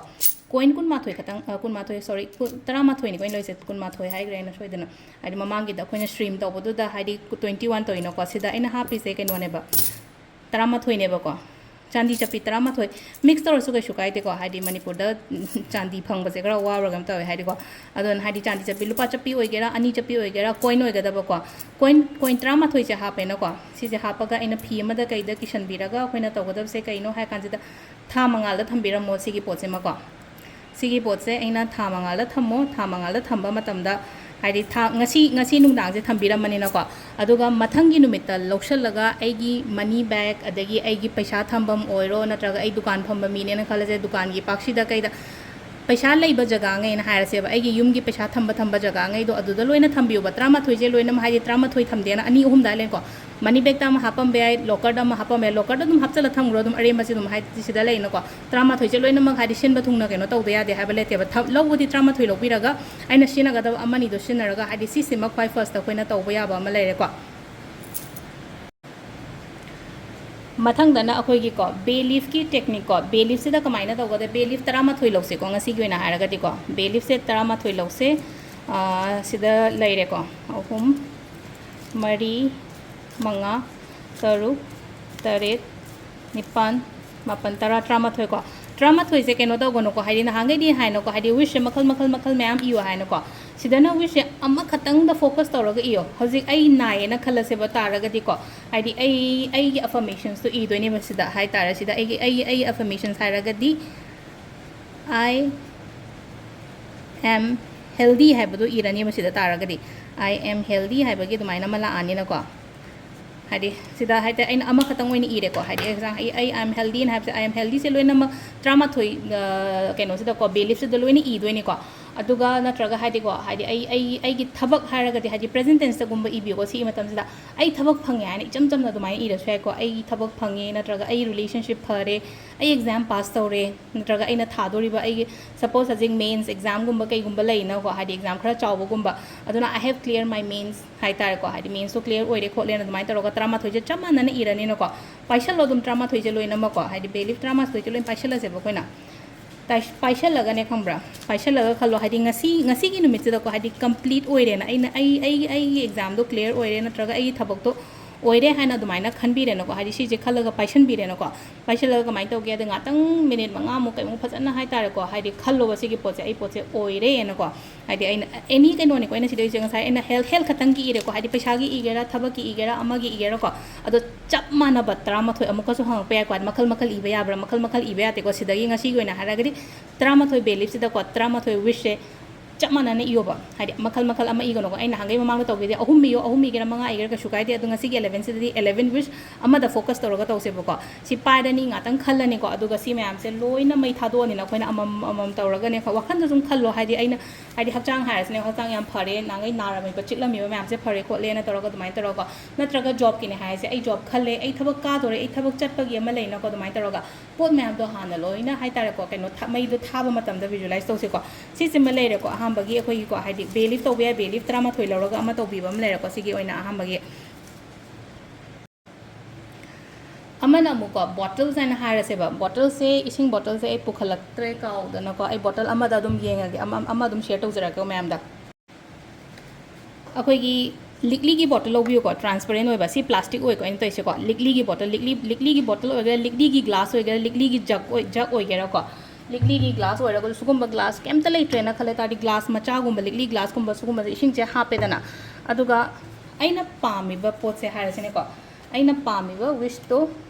coin ꯀꯨꯟꯃꯥꯊꯣꯏ ꯈꯇꯪ, ꯑ, ꯀꯨꯟꯃꯥꯊꯣꯏ, sorry, ꯀꯨꯟ, ꯇꯔꯥꯃꯥꯊꯣꯏꯅꯤꯀꯣ ꯑꯩꯅ ꯂꯧꯔꯤꯁꯦ, ꯀꯨꯟꯃꯥꯊꯣꯏ ꯍꯥꯏꯈ꯭ꯔꯦ ꯑꯩꯅ ꯁꯣꯏꯗꯅ꯫ ꯍꯥꯏꯗꯤ ꯃꯃꯥꯡꯒꯤꯗ ꯑꯩꯈꯣꯏꯅ stream ꯇꯧꯕꯗꯨꯗ ꯍꯥꯏꯗꯤ twenty one ꯇꯧꯔꯤꯅꯀꯣ, ꯁꯤꯗ ꯑꯩꯅ ꯍꯥꯞꯄꯤꯁꯦ ꯀꯩꯅꯣꯅꯦꯕ, ꯇꯔꯥꯃꯥꯊꯣꯏꯅꯦꯕꯀꯣ꯫ ꯆꯥꯟꯗꯤ ꯆꯠꯄꯤ ꯇꯔꯥꯃꯥꯊꯣꯏ, ꯃꯤꯛꯁ ꯇꯧꯔꯁꯨ ꯀꯩꯁꯨ ꯀꯥꯏꯗꯦꯀꯣ, ꯍꯥꯏꯗꯤ ꯃꯅꯤꯄꯨꯔꯗ ꯎꯝ, ꯆꯥꯟꯗꯤ ꯐꯪꯕꯁꯦ ꯈꯔ ꯋꯥꯕ꯭ꯔꯥ ꯀꯩꯅꯣꯝ ꯇꯧꯋꯦ ꯍꯥꯏꯗꯤꯀꯣ꯫ ꯑꯗꯨꯅ ꯍꯥꯏꯗꯤ ꯆꯥꯟꯗꯤ ꯆꯠꯄꯤ, ꯂꯨꯄꯥ ꯆꯠꯄꯤ ꯑꯣꯏꯒꯦꯔꯥ, ꯑꯅꯤ ꯆꯠꯄꯤ ꯑꯣꯏꯒꯦꯔꯥ, ꯀꯣꯏꯟ ꯑꯣꯏꯒꯗꯕꯀꯣ, ꯀꯣꯏꯟ ꯀꯣꯏꯟ ꯇꯔꯥꯃꯥꯊꯣꯏꯁꯦ ꯍꯥꯞꯄꯦꯅꯀꯣ꯫ ꯁꯤꯁꯦ ꯍꯥꯞꯄꯒ ꯑꯩꯅ ꯐꯤ ꯑꯃꯗ ꯀꯩꯗ ꯀꯤꯁꯟꯕꯤꯔꯒ ꯑꯩꯈꯣꯏꯅ ꯇꯧꯒꯗꯕꯁꯦ ꯀꯩꯅꯣ ꯍꯥꯏ ꯀꯥꯟꯁꯤꯗ, ꯊꯥ ꯃꯉꯥꯜꯗ ꯊꯝꯕꯤꯔꯝꯃꯣ ꯁꯤꯒꯤ ꯄꯣꯠꯁꯤꯃꯀꯣ꯫ ꯁꯤꯒꯤ ꯄꯣꯠꯁꯦ ꯑꯩꯅ ꯊꯥ ꯃꯉꯥꯜꯗ ꯊꯝꯃꯣ, ꯊꯥ ꯃꯉꯥꯜꯗ ꯊꯝꯕ ꯃꯇꯝꯗ, ꯍꯥꯏꯗꯤ ꯊꯥ, ꯉꯁꯤ, ꯉꯁꯤ ꯅꯨꯡꯗꯥꯡꯁꯦ ꯊꯝꯕꯤꯔꯝꯃꯅꯤꯅꯀꯣ, ꯑꯗꯨꯒ ꯃꯊꯪꯒꯤ ꯅꯨꯃꯤꯠꯇ ꯂꯧꯁꯜꯂꯒ ꯑꯩꯒꯤ ꯃꯅꯤ ꯕꯦꯒ, ꯑꯗꯒꯤ ꯑꯩꯒꯤ ꯄꯩꯁꯥ ꯊꯝꯐꯝ ꯑꯣꯏꯔꯣ, ꯅꯠꯇ꯭ꯔꯒ ꯑꯩ ꯗꯨꯀꯥꯟ ꯐꯝꯕ ꯃꯤꯅꯦꯅ ꯈꯜꯂꯁꯦ, ꯗꯨꯀꯥꯟꯒꯤ ꯄꯥꯛꯁꯤꯗ ꯀꯩꯗ ꯄꯩꯁꯥ ꯂꯩꯕ ꯖꯒꯥꯉꯩꯅ ꯍꯥꯏꯔꯁꯦꯕ, ꯑꯩꯒꯤ ꯌꯨꯝꯒꯤ ꯄꯩꯁꯥ ꯊꯝꯕ, ꯊꯝꯕ ꯖꯒꯥꯉꯩꯗꯣ ꯑꯗꯨꯗ ꯂꯣꯏꯅ ꯊꯝꯕꯤꯌꯣꯕ꯫ ꯇꯔꯥꯃꯥꯊꯣꯏꯁꯦ ꯂꯣꯏꯅꯃꯛ, ꯍꯥꯏꯗꯤ ꯇꯔꯥꯃꯥꯊꯣꯏ ꯊꯝꯗꯦꯅ ꯑꯅꯤ ꯑꯍꯨꯝꯗ ꯂꯩꯀꯣ, ꯃꯅꯤ ꯕꯦꯒꯇ ꯑꯃ ꯍꯥꯞꯄꯝꯕ ꯌꯥꯏ, ꯂꯣꯀꯔꯗ ꯑꯃ ꯍꯥꯞꯄꯝꯕ ꯌꯥꯏ, ꯂꯣꯀꯔꯗ ꯑꯗꯨꯝ ꯍꯥꯞꯆꯜꯂ ꯊꯝꯈ꯭ꯔꯣ ꯑꯗꯨꯝ, ꯑꯔꯦꯝꯕꯁꯤ ꯑꯗꯨꯝ, ꯍꯥꯏꯗꯤ ꯁꯤꯗ ꯂꯩꯅꯀꯣ꯫ ꯇꯔꯥꯃꯥꯊꯣꯏꯁꯦ ꯂꯣꯏꯅꯃꯛ ꯍꯥꯏꯗꯤ ꯁꯤꯟꯕ ꯊꯨꯡꯅ ꯀꯩꯅꯣ ꯇꯧꯗ ꯌꯥꯗꯦ ꯍꯥꯏꯕ ꯂꯩꯇꯦꯕ꯫ ꯊ-, ꯂꯧꯕꯗꯤ ꯇꯔꯥꯃꯥꯊꯣꯏ ꯂꯧꯕꯤꯔꯒ ꯑꯩꯅ ꯁꯤꯖꯤꯟꯅꯒꯗꯕ ꯑꯃꯅꯤꯗꯣ ꯁꯤꯖꯤꯟꯅꯔꯒ, ꯍꯥꯏꯗꯤ ꯁꯤꯁꯤꯃ ꯈ꯭ꯋꯥꯏ ꯐꯥꯔꯁꯇ ꯑꯩꯈꯣꯏꯅ ꯇꯧꯕ ꯌꯥꯕ ꯑꯃ ꯂꯩꯔꯦꯀꯣ꯫ ꯃꯊꯪꯗꯅ ꯑꯩꯈꯣꯏꯒꯤꯀꯣ ꯕꯦ ꯂꯤꯐꯀꯤ ꯇꯦꯛꯅꯤꯛꯀꯣ, ꯕꯦ ꯂꯤꯐꯁꯤꯗ ꯀꯃꯥꯏꯅ ꯇꯧꯒꯗ, ꯕꯦ ꯂꯤꯐ ꯇꯔꯥꯃꯥꯊꯣꯏ ꯂꯧꯁꯦꯀꯣ ꯉꯁꯤꯒꯤ ꯑꯣꯏꯅ ꯍꯥꯏꯔꯒꯗꯤꯀꯣ, ꯕꯦ ꯂꯤꯐꯁꯦ ꯇꯔꯥꯃꯥꯊꯣꯏ ꯂꯧꯁꯦ꯫ ꯑꯥ, ꯁꯤꯗ ꯂꯩꯔꯦꯀꯣ, ꯑꯍꯨꯝ, ꯃꯔꯤ, ꯃꯉꯥ, ꯇꯔꯨꯛ, ꯇꯔꯦꯠ, ꯅꯤꯄꯥꯟ, ꯃꯥꯄꯟ, ꯇꯔꯥ, ꯇꯔꯥꯃꯥꯊꯣꯏ ꯀꯣ꯫ ꯇꯔꯥꯃꯥꯊꯣꯏꯁꯦ ꯀꯩꯅꯣ ꯇꯧꯒꯅꯨꯀꯣ, ꯍꯥꯏꯗꯤ ꯅꯍꯥꯟꯈꯩꯗꯤ ꯍꯥꯏꯅꯀꯣ, ꯍꯥꯏꯗꯤ ꯋꯤꯁꯁꯦ ꯃꯈꯜ, ꯃꯈꯜ, ꯃꯈꯜ ꯃꯌꯥꯝ ꯏꯌꯣ ꯍꯥꯏꯅꯀꯣ꯫ ꯁꯤꯗꯅ ꯋꯤꯁꯁꯦ ꯑꯃꯈꯛꯇꯪꯗ ꯐꯣꯀꯁ ꯇꯧꯔꯒ ꯏꯌꯣ꯫ ꯍꯧꯖꯤꯛ ꯑꯩ ꯅꯥꯏꯌꯦꯅ ꯈꯜꯂꯁꯦꯕ ꯇꯥꯔꯒꯗꯤꯀꯣ, ꯍꯥꯏꯗꯤ ꯑꯩ, ꯑꯩꯒꯤ ꯑꯐꯔꯃꯦꯁꯟꯁꯇꯣ ꯏꯗꯣꯏꯅꯦꯕ ꯁꯤꯗ ꯍꯥꯏꯇꯥꯔꯦ꯫ ꯁꯤꯗ ꯑꯩꯒꯤ, ꯑꯩꯒꯤ, ꯑꯩꯒꯤ ꯑꯐꯔꯃꯦꯁꯟꯁ ꯍꯥꯏꯔꯒꯗꯤ, "I am healthy" ꯍꯥꯏꯕꯗꯣ ꯏꯔꯅꯦꯕ ꯁꯤꯗ ꯇꯥꯔꯒꯗꯤ꯫ "I am healthy" ꯍꯥꯏꯕꯒꯤ ꯑꯗꯨꯃꯥꯏꯅ ꯑꯃ ꯂꯥꯛꯑꯅꯤꯅꯀꯣ꯫ ꯍꯥꯏꯗꯤ ꯁꯤꯗ ꯍꯥꯏꯗꯤ ꯑꯩꯅ ꯑꯃꯈꯛꯇꯪ ꯑꯣꯏꯅ ꯏꯔꯦꯀꯣ꯫ ꯍꯥꯏꯗꯤ ꯑꯦꯛꯖꯥꯝ, ꯑꯩ, "I am healthy" ꯍꯥꯏꯕꯁꯦ, "I am healthy"ꯁꯦ ꯂꯣꯏꯅꯃꯛ ꯇꯔꯥꯃꯥꯊꯣꯏ, ꯑ, ꯀꯩꯅꯣꯁꯤꯗꯀꯣ, ꯕꯦ ꯂꯤꯐꯁꯤꯗ ꯂꯣꯏꯅ ꯏꯗꯣꯏꯅꯤꯀꯣ꯫ ꯑꯗꯨꯒ ꯅꯠꯇ꯭ꯔꯒ ꯍꯥꯏꯗꯤꯀꯣ, ꯍꯥꯏꯗꯤ ꯑꯩ, ꯑꯩ, ꯑꯩꯒꯤ ꯊꯕꯛ ꯍꯥꯏꯔꯒꯗꯤ ꯍꯥꯏꯗꯤ ꯄ꯭ꯔꯦꯖꯦꯟ ꯇꯦꯟꯁꯇꯒꯨꯝꯕ ꯏꯕꯤꯌꯨꯀꯣ꯫ ꯁꯤꯒꯤ ꯃꯇꯝꯁꯤꯗ "ꯑꯩ ꯊꯕꯛ ꯐꯪꯉꯦ" ꯍꯥꯏꯅ ꯏꯆꯝ ꯆꯝꯅ ꯑꯗꯨꯃꯥꯏꯅ ꯏꯔꯁꯨ ꯌꯥꯏꯀꯣ꯫ "ꯑꯩ ꯊꯕꯛ ꯐꯪꯉꯦ", ꯅꯠꯇ꯭ꯔꯒ "ꯑꯩ ꯔꯤꯂꯦꯁꯟꯁꯤꯞ ꯐꯔꯦ", "ꯑꯩ ꯑꯦꯛꯖꯥꯝ ꯄꯥꯁ ꯇꯧꯔꯦ", ꯅꯠꯇ꯭ꯔꯒ ꯑꯩꯅ ꯊꯥꯗꯣꯔꯤꯕ ꯑꯩꯒꯤ, ꯁꯄꯣꯁ ꯍꯧꯖꯤꯛ ꯃꯦꯟꯁ ꯑꯦꯛꯖꯥꯝꯒꯨꯝꯕ ꯀꯩꯒꯨꯝꯕ ꯂꯩꯅꯀꯣ, ꯍꯥꯏꯗꯤ ꯑꯦꯛꯖꯥꯝ ꯈꯔ ꯆꯥꯎꯕꯒꯨꯝꯕ, ꯑꯗꯨꯅ "I have clear my mains" ꯍꯥꯏꯇꯥꯔꯦꯀꯣ, ꯍꯥꯏꯗꯤ ꯃꯦꯟꯁꯇꯣ ꯀ꯭ꯂꯤꯌꯥꯔ ꯑꯣꯏꯔꯦ ꯈꯣꯠꯂꯦꯅ ꯑꯗꯨꯃꯥꯏꯅ ꯇꯧꯔꯒ ꯇꯔꯥꯃꯥꯊꯣꯏꯁꯦ ꯆꯞ ꯃꯥꯟꯅꯅ ꯏꯔꯅꯤꯅꯀꯣ꯫ ꯄꯥꯏꯁꯜꯂꯣ ꯑꯗꯨꯝ ꯇꯔꯥꯃꯥꯊꯣꯏꯁꯦ ꯂꯣꯏꯅꯃꯛꯀꯣ, ꯍꯥꯏꯗꯤ ꯕꯦ ꯂꯤꯐ ꯇꯔꯥꯃꯥꯊꯣꯏꯁꯦ ꯂꯣꯏꯅ ꯄꯥꯏꯁꯜꯂꯁꯦꯕ ꯑꯩꯈꯣꯏꯅ꯫ ꯇꯥꯏ-, ꯄꯥꯏꯁꯜꯂꯒꯅꯦ ꯈꯪꯕ꯭ꯔꯥ, ꯄꯥꯏꯁꯜꯂꯒ ꯈꯜꯂꯣ, ꯍꯥꯏꯗꯤ ꯉꯁꯤ, ꯉꯁꯤꯒꯤ ꯅꯨꯃꯤꯠꯁꯤꯗꯀꯣ, ꯍꯥꯏꯗꯤ ꯀꯝꯄ꯭ꯂꯤꯠ ꯑꯣꯏꯔꯦꯅ, ꯑꯩꯅ, ꯑꯩ, ꯑꯩ, ꯑꯩꯒꯤ ꯑꯦꯛꯖꯥꯝꯗꯣ ꯀ꯭ꯂꯤꯌꯥꯔ ꯑꯣꯏꯔꯦ, ꯅꯠꯇ꯭ꯔꯒ ꯑꯩꯒꯤ ꯊꯕꯛꯇꯣ ꯑꯣꯏꯔꯦ ꯍꯥꯏꯅ ꯑꯗꯨꯃꯥꯏꯅ ꯈꯟꯕꯤꯔꯦꯅꯀꯣ, ꯍꯥꯏꯗꯤ ꯁꯤꯁꯦ ꯈꯜꯂꯒ ꯄꯥꯏꯁꯟꯕꯤꯔꯦꯅꯣ꯫ ꯄꯥꯏꯁꯜꯂꯒ ꯀꯃꯥꯏꯅ ꯇꯧꯒꯦ ꯍꯥꯏꯗ, ꯉꯥꯛꯇꯪ ꯃꯤꯅꯤꯠ ꯃꯉꯥꯃꯨꯛ ꯀꯩꯃꯨꯛ ꯐꯖꯅ ꯍꯥꯏꯇꯥꯔꯦꯀꯣ, ꯍꯥꯏꯗꯤ ꯈꯜꯂꯣꯕ, ꯁꯤꯒꯤ ꯄꯣꯠꯁꯦ, ꯑꯩ ꯄꯣꯠꯁꯦ ꯑꯣꯏꯔꯦꯅꯀꯣ꯫ ꯍꯥꯏꯗꯤ ꯑꯩꯅ ꯑꯦꯅꯤ ꯀꯩꯅꯣꯅꯤꯀꯣ ꯑꯩꯅ ꯁꯤꯗꯩꯁꯦ, ꯉꯁꯥꯏ ꯑꯩꯅ ꯍꯦꯜꯊ, ꯍꯦꯜꯊ ꯈꯛꯇꯪꯒꯤ ꯏꯔꯦꯀꯣ, ꯍꯥꯏꯗꯤ ꯄꯩꯁꯥꯒꯤ ꯏꯒꯦꯔꯥ, ꯊꯕꯛꯀꯤ ꯏꯒꯦꯔꯥ, ꯑꯃꯒꯤ ꯏꯒꯦꯔꯥꯀꯣ꯫ ꯑꯗꯣ ꯆꯞ ꯃꯥꯟꯅꯕ ꯇꯔꯥꯃꯥꯊꯣꯏ ꯑꯃꯨꯛꯀꯁꯨ ꯍꯪꯉꯛꯄ ꯌꯥꯏꯀꯣ, ꯃꯈꯜ ꯃꯈꯜ ꯏꯕ ꯌꯥꯕ꯭ꯔꯥ, ꯃꯈꯜ ꯃꯈꯜ ꯏꯕ ꯌꯥꯗꯦꯀꯣ꯫ ꯁꯤꯗꯒꯤ ꯉꯁꯤꯒꯤ ꯑꯣꯏꯅ ꯍꯥꯏꯔꯒꯗꯤ ꯇꯔꯥꯃꯥꯊꯣꯏ ꯕꯦꯂꯤꯞꯁꯤꯗꯀꯣ, ꯇꯔꯥꯃꯥꯊꯣꯏ ꯋꯤꯁꯁꯦ ꯆꯞ ꯃꯥꯟꯅꯅ ꯏꯌꯣꯕ꯫ ꯍꯥꯏꯗꯤ ꯃꯈꯜ ꯃꯈꯜ ꯑꯃ ꯏꯒꯅꯨꯀꯣ꯫ ꯑꯩꯅ ꯅꯍꯥꯟꯒꯩ ꯃꯃꯥꯡꯗ ꯇꯧꯕꯤꯗꯦ, ꯑꯍꯨꯝ ꯏꯌꯣ, ꯑꯍꯨꯝ ꯏꯒꯦꯔꯥ, ꯃꯉꯥ ꯏꯒꯦꯔꯥ, ꯀꯩꯁꯨ ꯀꯥꯏꯗꯦ꯫ ꯑꯗꯣ ꯉꯁꯤꯒꯤ ꯑꯦꯂꯦꯚꯦꯟꯁꯤꯗꯗꯤ ꯑꯦꯂꯦꯚꯦꯟ ꯋꯤꯁ ꯑꯃꯗ ꯐꯣꯀꯁ ꯇꯧꯔꯒ ꯇꯧꯁꯦꯕꯀꯣ꯫ ꯁꯤ ꯄꯥꯏꯔꯅꯤ, ꯉꯥꯛꯇꯪ ꯈꯜꯂꯅꯤꯀꯣ꯫ ꯑꯗꯨꯒ ꯁꯤ ꯃꯌꯥꯝꯁꯦ ꯂꯣꯏꯅ ꯃꯩ ꯊꯥꯗꯣꯛꯑꯅꯤꯅ ꯑꯩꯈꯣꯏꯅ ꯑꯃꯃꯝ ꯑꯃꯃꯝ ꯇꯧꯔꯒꯅꯦ, ꯋꯥꯈꯜꯗ ꯁꯨꯝ ꯈꯜꯂꯣ꯫ ꯍꯥꯏꯗꯤ ꯑꯩꯅ, ꯍꯥꯏꯗꯤ ꯍꯛꯆꯥꯡ ꯍꯥꯏꯔꯁꯤꯅꯦ, ꯍꯛꯆꯥꯡ ꯌꯥꯝ ꯐꯔꯦ, ꯅꯍꯥꯟꯒꯩ ꯅꯥꯔꯝꯃꯤꯕ, ꯆꯤꯛꯂꯝꯃꯤꯕ ꯃꯌꯥꯝꯁꯦ ꯐꯔꯦ ꯈꯣꯠꯂꯦꯅ ꯇꯧꯔꯒ ꯑꯗꯨꯃꯥꯏꯅ ꯇꯧꯔꯒ, ꯅꯠꯇ꯭ꯔꯒ ꯖꯣꯕꯀꯤꯅꯦ ꯍꯥꯏꯔꯁꯦ, ꯑꯩ ꯖꯣꯕ ꯈꯜꯂꯦ, ꯑꯩ ꯊꯕꯛ ꯀꯥꯗꯣꯔꯦ, ꯑꯩ ꯊꯕꯛ ꯆꯠꯄꯒꯤ ꯑꯃ ꯂꯩꯅꯀꯣ, ꯑꯗꯨꯃꯥꯏꯅ ꯇꯧꯔꯒ ꯄꯣꯠ ꯃꯌꯥꯝꯗꯣ ꯍꯥꯟꯅ ꯂꯣꯏꯅ ꯍꯥꯏꯇꯥꯔꯦꯀꯣ, ꯀꯩꯅꯣ ꯊ-, ꯃꯩꯗꯣ ꯊꯥꯕ ꯃꯇꯝꯗ ꯚꯤꯖꯨꯋꯦꯂꯥꯏꯁ ꯇꯧꯁꯤꯀꯣ꯫ ꯁꯤꯁꯤꯃ ꯂꯩꯔꯦꯀꯣ, ꯑꯍꯥꯟꯕꯒꯤ ꯑꯩꯈꯣꯏꯒꯤꯀꯣ, ꯍꯥꯏꯗꯤ ꯕꯦ ꯂꯤꯐ ꯇꯧꯕ ꯌꯥꯏ, ꯕꯦ ꯂꯤꯐ ꯇꯔꯥꯃꯥꯊꯣꯏ ꯂꯧꯔꯒ ꯑꯃ ꯇꯧꯕꯤꯕ ꯑꯃ ꯂꯩꯔꯦꯀꯣ꯫ ꯁꯤꯒꯤ ꯑꯣꯏꯅ ꯑꯍꯥꯟꯕꯒꯤ ꯑꯃꯅ ꯑꯃꯨꯛꯀꯣ, ꯕꯣꯇꯜꯁ ꯍꯥꯏꯅ ꯍꯥꯏꯔꯁꯦꯕ꯫ ꯕꯣꯇꯜꯁꯦ, ꯏꯁꯤꯡ ꯕꯣꯇꯜꯁꯦ ꯑꯩ ꯄꯨꯈꯠꯂꯛꯇ꯭ꯔꯦ, ꯀꯥꯎꯗꯅꯀꯣ꯫ ꯑꯩ ꯕꯣꯇꯜ ꯑꯃꯗ ꯑꯗꯨꯝ ꯌꯦꯡꯉꯒꯦ, ꯑꯃ, ꯑꯃ ꯑꯗꯨꯝ ꯁꯤꯌꯔ ꯇꯧꯖꯔꯛꯀꯦ ꯃꯌꯥꯝꯗ꯫ ꯑꯩꯈꯣꯏꯒꯤ ꯂꯤꯛꯂꯤꯒꯤ ꯕꯣꯇꯜ ꯂꯧꯕꯤꯌꯨꯀꯣ, ꯇ꯭ꯔꯥꯟꯁꯄꯦꯔꯦꯟ ꯑꯣꯏꯕ꯫ ꯁꯤ ꯄ꯭ꯂꯥꯁꯇꯤꯛ ꯑꯣꯏꯀꯣ ꯑꯩꯅ ꯇꯧꯔꯤꯁꯦꯀꯣ꯫ ꯂꯤꯛꯂꯤꯒꯤ ꯕꯣꯇꯜ, ꯂꯤꯛꯂꯤ, ꯂꯤꯛꯂꯤꯒꯤ ꯕꯣꯇꯜ ꯑꯣꯏꯒꯦꯔꯥ, ꯂꯤꯛꯂꯤꯒꯤ ꯒ꯭ꯂꯥꯁ ꯑꯣꯏꯒꯦꯔꯥ, ꯂꯤꯛꯂꯤꯒꯤ ꯖꯒ ꯑꯣꯏ-, ꯖꯒ ꯑꯣꯏꯒꯦꯔꯥꯀꯣ꯫ ꯂꯤꯛꯂꯤꯒꯤ ꯒ꯭ꯂꯥꯁ ꯑꯣꯏꯔꯒꯁꯨ, ꯁꯤꯒꯨꯝꯕ ꯒ꯭ꯂꯥꯁ ꯀꯩꯝꯇ ꯂꯩꯇ꯭ꯔꯦꯅ ꯈꯜꯂꯦ ꯇꯥꯔꯗꯤ, ꯒ꯭ꯂꯥꯁ ꯃꯆꯥꯒꯨꯝꯕ, ꯂꯤꯛꯂꯤ ꯒ꯭ꯂꯥꯁꯀꯨꯝꯕ, ꯁꯤꯒꯨꯝꯕꯁꯦ ꯏꯁꯤꯡꯁꯦ ꯍꯥꯞꯄꯦꯗꯅ꯫ ꯑꯗꯨꯒ ꯑꯩꯅ ꯄꯥꯝꯃꯤꯕ ꯄꯣꯠꯁꯦ ꯍꯥꯏꯔꯁꯤꯅꯦꯀꯣ, ꯑꯩꯅ ꯄꯥꯝꯃꯤꯕ ꯋꯤꯁꯇꯣ